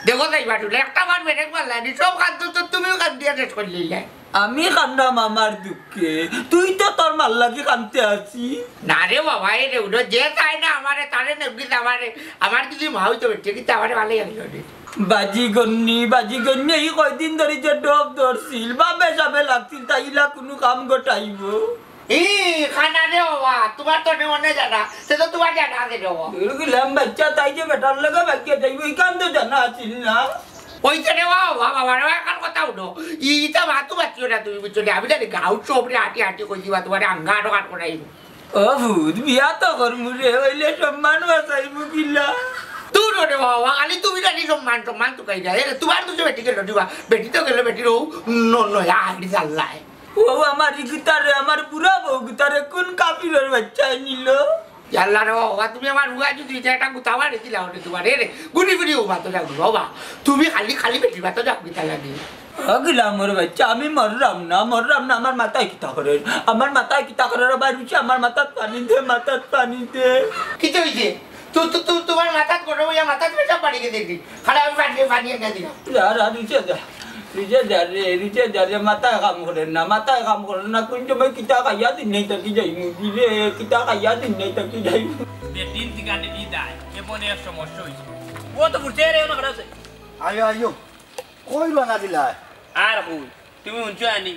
দেখো যাই বাটুলে, একটা বার ব্রেক মারলা নি, সব কান্দ তো তুমিও কান্দিয়া শেষ করলে। আমি কান্দাম আমার দুঃখে, তুই তো তোর মার লাগি কানতে আছি। না রে বাবা, এ রে উঠো, যে চায় না আমারে, তারে নেবগি আমারে, আমার যদি মা হইতো বেটে, কিন্তু আমারে ভালোই আনলো রে। বাজি গন্নি, বাজি গন্নি, এই কয়দিন ধরি যে ডব ধরছিল, বাবে সাবে লাগছিল, তাই ইলা কুনু কাম গটাইবো? ই, খানা রে বাবা, তোমার তো নেওয়া নেই জানা, সে তো তোমার জানা আছে রে বাবা। এরকম ল্যাম বাচ্চা তাই যে বেটার লগে বাচ্চা যাইবো, এই কাম তো জানা আছিল না। ওই তো রে বাবা, বাবা, বাবা, এখন কথা উঠো। ইটা মাতু মাতিও না তুমি, বুঝছো নি? আমি জানি গাঁও সব রে আটি আটি কই দিবা, তোমার আঙ্গা আটো কাট করাই। ও ভূত, বিয়া তো করমু রে, হইলে সম্মান বাঁচাইমু কিলা? দূর রে বাবা, খালি তুমি জানি সম্মান, সম্মান তো কাই যায়। এরে, তোমার তো বেটি গেল দিবা, বেটি তো গেল, বেটি রৌ, ন-, নয়া আইডি চাল্লায়। ও আমার ইগুতারে, আমার বুড়া বউগুতারে কোন কাফিরর বাচ্চায় নিল? ইয়াল্লা রে বাবা, তুমি আমার রুগা যদি এটা একটা গুতা মারি দিলা ওরে তোমার, এরে, গুনি গুনি ও ভাতো যাও বাবা। তুমি খালি, খালি বেটি ভাতো যাও কিতা লাগে? ও গোলামর বাচ্চা, আমি মররাম না, মররাম না, আমার মাথায় কিতা করের? আমার মাথায় কিতা করের? আবার উঠে আমার মাথাত পানি দে, মাথাত পানি দে। কিতা হইছে? তো, তো, তো, তোমার মাথাত গরম হইয়া মাথাত পেশাব পানি গেছে কি? খালি আমি পানি, পানি এনে দিলাম। যা, যা, নিচে যা। নিচে যা রে, নিচে যা রে, মাথায় কাম করের না, মাথায় কাম করের না। কোন সময় কিতা খাইয়া দিন নাই থাকি যাইমু, কি রে, কিতা খাইয়া দিন নাই থাকি যাইমু। বেটিন জিগানি বিদায়, এমন এক সমস্যা হইছে। ও তো বুঝছে রে, ওনা খারাপ আছে। আইও, আইও। কই রওনা দিলায়? আর কই? তুমি হুনছো আনি?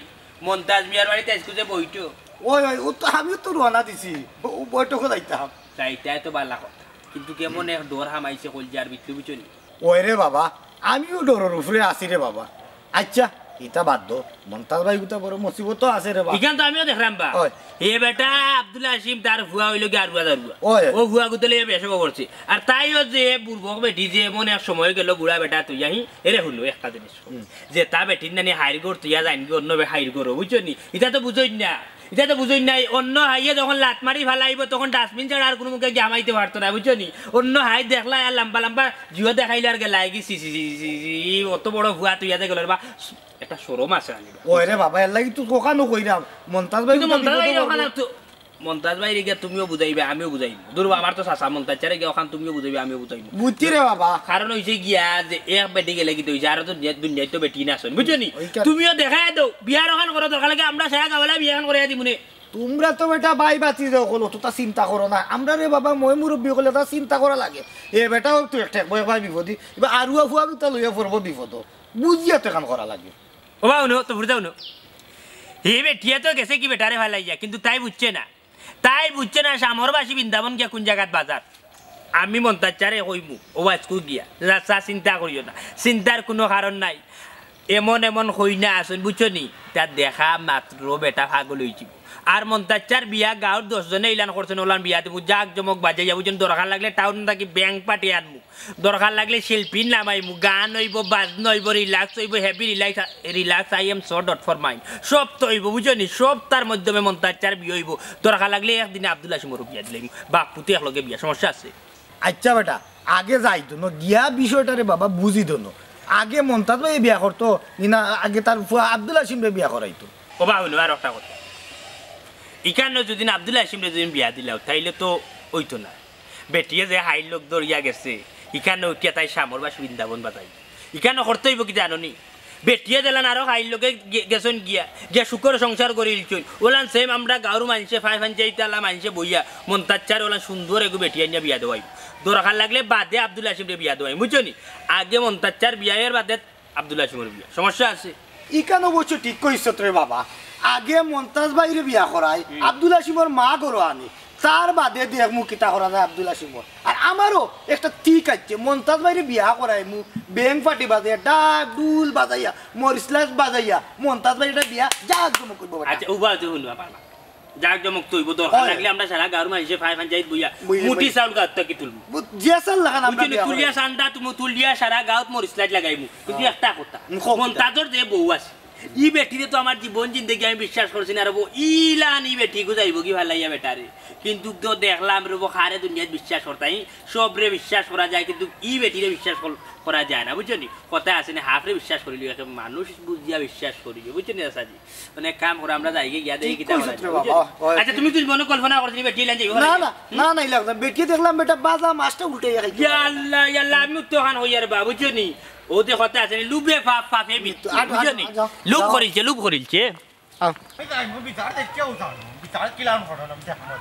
মন্তাজ মিয়ার বাড়িত আইজকু যে বৈঠক। ওই, ওই, ও তো আমিও তো রওনা দিছি। ও, ও বৈঠকো যাইতাম। যাইতায় তো বালা কথা। কিন্তু কেমন এক ডর হামাইছে কইলজার ভিতরে, বুঝছো নি? ওই রে বাবা, আমিও ডরর উপরে আছি রে বাবা। আচ্ছা, ইতা বাদ দেও, মন্তাজ ভাই গুতা বড় মুসিবত আছে রে বা। ইখান তো আমিও দেখলাম বা। ওই। এ বেটা আব্দুল হাসিম, তার ফুয়া অইলো গিয়া আরুয়া দারুয়া। ওই। ও ফুয়া গুতা লইয়া বেশ করছে। আর তাইও যে বুড়বক বেটি যে এমন এক সময় গেল বুড়া বেটা তুই আহি, এরে হুনো একটা জিনিস। হুম। যে তা বেটির নানি হাইর ঘর তুইয়া যাইন গি অন্য বে-, হাইর ঘর, বুঝছো নি? ইতা তো বুঝইন না। ইতা তো বুঝইন নাই, অন্য হাইয়ে যখন লাত মারি ফালাইবো, তখন dustbin ছাড়া আর কুনু মুখে গিয়া হামাইতে পারতো না, বুঝছো নি? অন্য হাই দেখলা আর লম্বা লম্বা জিও দেখাইলে আর গেলাই গি, ছি, ছি, ছি, ছি, ছি, অত বড় ফুয়া তুইয়া দে গেল রে বা, একটা শরম আছে আনি বা। ওই রে বাবা, এর লাগি তো দোকানও কইরাম, মন্তাজ ভাই কিন্তু কিন্তু মন্তাজ ভাই বিপদে ওখানে পড়বো। তো, মন্তাজ ভাইরে গিয়া তুমিও বুঝাইবে, আমিও বুঝাইবো। দুর বা, আমার তো চাচা মন্তাজ চাচারে গিয়া ওখান তুমিও বুঝাইবে, আমিও বুঝাইবো। বুঝছি রে বাবা। কারণ অইছে গিয়া যে এক বেটি গেলে কিতা অইছে, আরো তো দুনিয়া-, দুনিয়াত তো বেটি না আছইন, বুঝছো নি? ওই কার- তুমিও দেখাই দেও, বিয়ার ওখান করো, দরকার লাগে আমরা সারা গাওয়ালা বিয়াখান করাইয়া দিমুনে। তুমরা তো বেটা ভাই ভাতিজা অকল, অততা চিন্তা করো না। আমরা রে বাবা, ময় মুরব্বি অকলে তা চিন্তা করা লাগে। এ বেটাও তো একটা একবার ভাই বিপদে, এবার আরুয়া ফুয়া গুতা লইয়া পড়বো বিপদ। বুঝিয়া তো কাম করা লাগে। ও বা হুনো, তো ফুরুতা হুনো। হে বেটিয়ে তো গেছে গি বেটারে ফালাইয়া, কিন্তু তাই বুঝছে না। তাই বুঝছে না, সামরবাসী বৃন্দাবন গিয়া কুন জাগাত বাজার। আমি মন্তাজ চাচারে কইমু, ও আইজকু গিয়া। চাচা, চিন্তা করিও না, চিন্তার কুনু কারণ নাই। এমন এমন কইনা আছইন, বুঝছো নি? তা দেখা মাত্র বেটা পাগল অইযিবো। আর মন্তাজ চাচার বিয়া গাঁওর দশ জনে ইলান করছইন, অলান বিয়া দিমু, জাক জমক বাজাইয়া, বুঝছো নি? দরকার লাগলে টাউন থাকি ব্যান্ড পার্টি আনমু, দরকার লাগলে শিল্পী নামাইমু, গান অইবো, বাজনা অইবো, relax অইবো, heavy relax, relax, I am so dot for mine। সব তো অইবো, বুঝছো নি? সব তার মাধ্যমে মন্তাজ চাচার বিয়া অইবো। দরকার লাগলে একদিনে আব্দুল হাসিমরও বিয়া দিলাইমু। বাপ পুতে একলগে বিয়া, সমস্যা আছে? আচ্ছা বেটা, আগে যাইতো না, গিয়া বিষয়টারে বাবা বুঝি দোনো। আগে মন্তাজ ভাইয়ে বিয়া করতো, নি না আগে তার ফুয়া আব্দুল হাসিমরে বিয়া করাইতো? ও বা হুনো, আর একটা কথা। ইখানো যদি আব্দুল হাসিমরে যদি বিয়া দিলাও, তাইলে তো অইতো না। বেটিয়ে যে হাইর লগ ধরিয়া গেছে, ইখানো উঠিয়া তাই সামরবাসী বৃন্দাবন বাজাই। ইখানো করতে অইবো কি জানো নি? বেটিয়ে দিলান আরো হাইর লগে গে-, গেছইন গিয়া, গিয়া সুখর সংসার করিলছইন। অলান same আমরা গাঁওর মানষে, ফাই ফাঞ্চাইত আলা মানষে বইয়া, মন্তাজ চাচার অলান সুন্দর এগু বেটি আনিয়া বিয়া দেওয়াই। দরকার লাগলে বাদে আব্দুল হাসিমরে বিয়া দেওয়াই, বুঝছো নি? আগে মন্তাজ চাচার বিয়া, এর বাদে আব্দুল হাসিমর বিয়া। সমস্যা আছে? ইখান অবশ্য ঠিক কইছত রে বাবা। আগে মন্তাজ ভাইরে বিয়া করাই, হুম। আব্দুল হাসিমর মা ঘরো আনি, তার বাদে দেখমু কিতা করা যায় আব্দুল হাসিমর। আর আমারও একটা ঠিক আছে, মন্তাজ ভাইরে বিয়া করাইমু, ব্যান্ড পার্টি বাজাইয়া, ডাক, ঢুল বাজাইয়া, মরিচ লাইট বাজাইয়া, মন্তাজ ভাইর একটা বিয়া জাক জমক করবো বেটা। আচ্ছা, উবা আছে হুনবা পারবা। জাক জমক তো অইবো, দরকার হয়। লাগলে আমরা সারা গাঁওর মানষে ফাই ফাঞ্চাইত বইয়া, বইয়া, মুঠি বইয়া। চাউল গাঁত থাকি তুলমু। বু-, যে চাল লাগান আমরা বুঝছো নি? বিয়া তুলিয়া করাই। চান্দা তুমি তুলিয়া সারা গাঁওত মরিচ লাইট লাগাইমু। কিন্তু হ্যাঁ। একটা কথা, মুখ মন্তাজর যে বউ আছে, ই বেটিরে তো আমার জীবন জিন্দেগি আমি বিশ্বাস করছি না রে বউ। ইলান ই বেটি গুজাইবো কি ফালাইয়া বেটারে। কিন্তু তো দেখলাম রে বউ, কারে দুনিয়াত বিশ্বাস করতাই, সবরে বিশ্বাস করা যায়, কিন্তু ই বেটিরে বিশ্বাস কর-, করা যায় না, বুঝছো নি? কথা আছে না, হাফরে বিশ্বাস করিলিও, একে মানুষ বুঝিয়া বিশ্বাস করিলিও, বুঝছো নি চাচাজি? মানে এক কাম করো, আমরা যাই গিয়া দেখি ঠিক কিতা করা কইছত রে যায়, বাবা, বুঝছো নি? হয়। আচ্ছা, তুমি, তুমি মনে কল্পনা করছো নি বেটি ইলান যাইবো না, ফালাইয়া? না, না, না, ইলাম না। বেটি দেখলাম বেটা বাজা মাছটা উল্টে খাই। ইয়া আল্লাহ, ইয়া আল্লাহ, আমি তো খান হইয়ার বা, বুঝছো নি? ও যে কথা আছে, লোভে পাপ, পাপে মৃত্যু, আট, আট, বুঝছো নি? আট, যাও, লোভ যাও। করিলছে, লোভ করিলছে। আও। এই যাই, মু বিচার দেখিয়াও যাও, বিচার কিলান ঘটনা আমি দেখমু।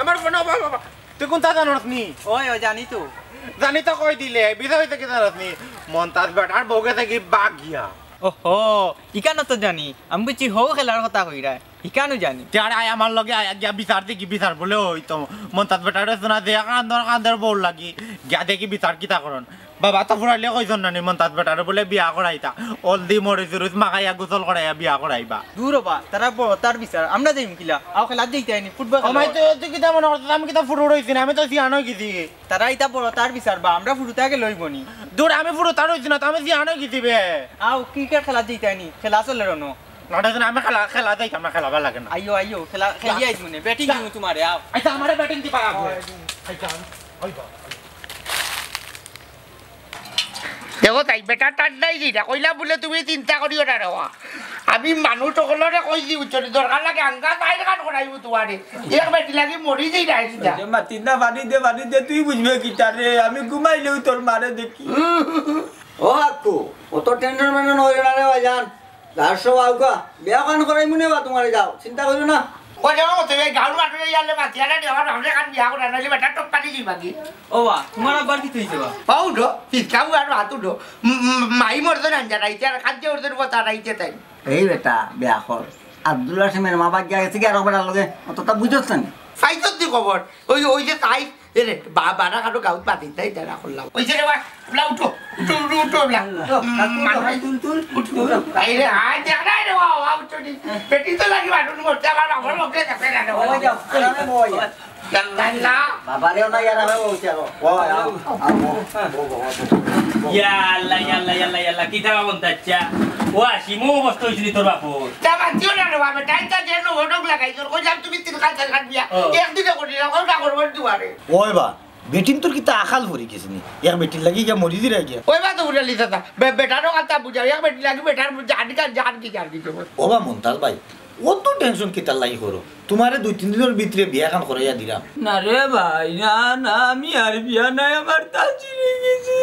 আমার ফোন, বাবা, বাবা, তুই কুনতা জানস নি? ওই, ওই, জানি তো। জানি তো কই দিলে, বিচার অইছে কি জানস নি? মন্তাজ বেটার বউ গেছে কি বাগিয়া। ওহো, ইখানো তো জানি। আমি বুঝছি হউ খেলার কথা কইরা। ইখানো জানি। তে আরে আয় আমার লগে আয়, গিয়া বিচার দেখি, বিচার বলে অইতো। মন্তাজ বেটারে শোনা দে, কান্দর কান্দর বউর লাগি। গিয়া দেখি বিচার কিতা করন। বাবা তো ফুরাইলে কইছন না নি, মন্তাজ বেটারে বুলে বিয়া করাইতা। হলদি মরিচ উরিচ মাখাইয়া গোসল করাইয়া বিয়া করাইবা। দূর হবা, তারা বড় তার বিচার। আমরা যাইমু কিলা? আও খেলাত যাইতায় নি, ফুটবল ও মাই, খেলা। তুই, তুই কিতা মনে করছস? আমি কিতা ফুরু রইছি না, আমি তো সিয়ান অই গেছি। তারা ইতা বড় তার বিচার বা, আমরা ফুরুতা গেলে অইবো নি? দূর, আমি ফুরু তার অইছি না, তো আমি সিয়ান অই গেছি বে। আও, ক্রিকেট খেলাত যাইতায় নি? খেলা চলে রনো। না, না, আমি খেলা, খেলা যাইতাম না, খেলা ভালা লাগে না। আইও, আইও, খেলা, খেলি আইস মনে, ব্যাটিং দিমু তোমারে, আও। আচ্ছা, আমারে ব্যাটিং দিবা, আও। আচ্ছা, আইবা। দেখো তাই, বেটা ঠান্ডাই দিলা, কইলা বুলে তুমি চিন্তা করিও না রে বা। আমি মানুষ সকলরে কইছি, বুঝছো নি? দরকার লাগে আঙ্গা বাইর কান করাইবো তোমারে। এক বেটি লাগি মরি যাই না, আইস না। ওই যে মাতিস না, বাড়ি দে, বাড়ি দে, তুই বুঝবে কিতা রে? আমি ঘুমাইলেও তোর মারে দেখি। ও আকু, অত টেনশন মেনশন অইও না রে ভাইজান। যার সব আউকা, বিয়া কান করাইমু নে বা তোমারে যাও, চিন্তা করিও না। ও যাও, তুমি গাউর মাঠে ইয়ালে মাতিয়া না, আমার ভাবলে কান বিয়া করে নাইলে বেটা টপ পানি দিবা কি? ও বা, তোমার আব্বার কিতা অইছে বা? পাও উঠো, ফিসকাও আর ভাত উঠো। উম, উম, মাই মরতো না জানাইতে, আর খাদ্য মরতো না তারাইতে তাই। এই বেটা, বিয়া কর। আব্দুল হাসিমের মা বাগিয়া গেছে কি আর বেটার লগে? অতটা বুঝছ না নি? পাইছত দি খবর? ওই, ওই যে তাই এরে, বা-, বারা কাটো গাউত পাতি তাই তারা করলাম। ওই যে রে বা, উলা উঠো, উঠো, উঠো, উঠো, উলা। উঠো, উম, কাকু, উঠো, মানুষ তুল, তুল, উঠো, তুল। উঠো। এই রে, আয়, দেখ না রে বা, বা, উঠো নি। বেটি তো লাগি মানুষ মরতে, আমার বাবার মুখে দেখে না রে বা। ওই যাও, ওই যাও। ইয়াল্লা, ইয়াল্লা। বাবারেও না, ইয়ার আমার বউ চালো। ও, আও, আও, বউ, বউ, বউ, বউ, বউ। ইয়াল্লা, ইয়াল্লা, ইয়াল্লা, ইয়াল্লা, কিতা বা মন্তাজ চাচা? ও আসি, মো অবস্থা হইছিল তোর বাপর। তা মাতিও না রে বা, বেটা, ইতা যে নো ঘটক লাগাই, তোর কইলাম তুমি তিন খান, চার খান বিয়া, ও। একদিনে করি না, ওটা করবো দুয়ারে। ওই বা, বেটিন তোর কিতা আকাল পড়ি গেছে নি? এক বেটির লাগি গিয়া মরি দিরা গিয়া। ওই বা তো উড়ালি দাদা, বে-, বেটারও কথা বুঝাও, এক বেটির লাগি বেটার বুঝা, আনকার জান কি, জান কি খবর? ও বা মন্তাজ ভাই, অত tension কিতার লাগি করো? তুমারে দুই তিন দিনর ভিতরে বিয়া খান করাইয়া দিরাম। না রে ভাই, না, না, আমি আর বিয়া নাই, আমার তা চিনে গেছে।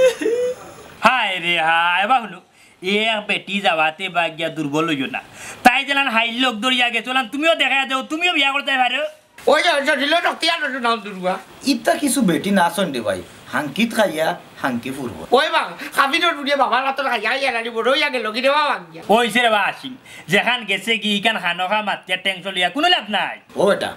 হায় রে হায়, এবার হলো, এক বেটি যাওয়াতে বা গিয়া দুর্বল হইও না। তাই যেলান হাইল লোক ধরিয়া গেছে, ওলান তুমিও দেখা দেও, তুমিও বিয়া করতে পারো। ওই যে, ওই যে, দিল রক্তিয়া নজর নাম দুর্গা। ইতা কিছু বেটি না চন্ডে ভাই, হাঙ্কিত খাইয়া, হাঙ্কি ফুরব। ওই বা, খাবি তো দুনিয়া বাবার মাত্র খাইয়া, খাইয়া নানি বড় হইয়া গেল, কি রে বাবা গিয়া? ওই সে রে বা আসিম, যেখান গেছে কি, ইখান খানোখা মাতিয়া tension লইয়া কোনো লাভ নাই। ও বেটা,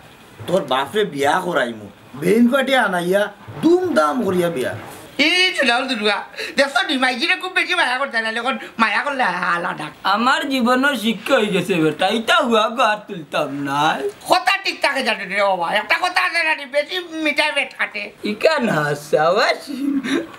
তোর বাপরে বিয়া করাইমু, বেইন পাটি আনাইয়া, দুমদাম করিয়া বিয়া। এই চুলাও দুর্গা, দেখছো নি, মাইজিরে খুব বেশি মায়া করতে না, এখন মায়া করলে আলাদা। আমার জীবনর শিক্ষা হয়ে গেছে বেটা, ইতা হুয়া গো আর তুলতাম না। কথা ঠিক থাকে জানে রে বাবা, একটা কথা আছে জানি, বেশি মিঠাই পেট কাটে। ইকা না, সাবাস।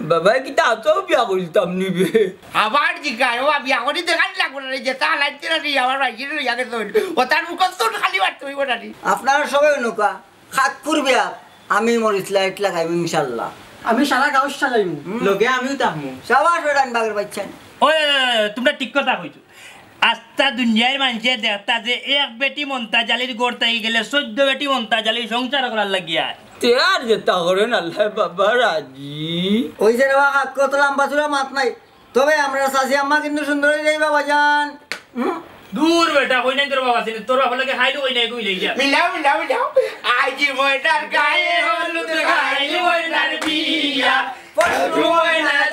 বাবা, কিতা আতো বিয়া করতাম নিবে? আবার জিগায়, ও বিয়া করি দেখানি লাগবো না রে, যেটা হালাইতে না রে, আমার ভাইকে লইয়া গেছে হইল। ও তার মুখস্থ খালি বাড়তে হইব না রে। আপনারা সবাই নৌকা, খাক্কুর বিয়া, আমি মরিচ লাইট লাগাইব ইনশাল্লাহ। আমি সারা গাঁও সাজাইমু। হুম। লগে আমিও থাকমু। সাবাস বেটা, আমি বাগের বাচ্চা। ওই, ওই, ওই, তোমরা ঠিক কথা কইছো। আস্তা দুনিয়ার মানষে দেখতা যে এক বেটি মন্তাজ আলীর ঘর থাকি গেলে চোদ্দ বেটি মন্তাজ আলীর সংসার করার লাগিয়া। তে আর যেতা করেন আল্লাহ বাবা রাজি। ওই যে রে বাবা, কত লম্বা চূড়া মাত নাই। তবে আমরা চাচি আম্মা কিন্তু সুন্দরী রে বাবা জান। হুম? দূর বেটা, কই নাই তোর বাবা চিনি, তোর বাবা লাগে খাইলো কই নাই, কই লই যা। মিলাও, মিলাও, মিলাও। আজি ময়নার গায়ে হলুদ, খাইলো ময়নার বিয়া। পরশু ময়না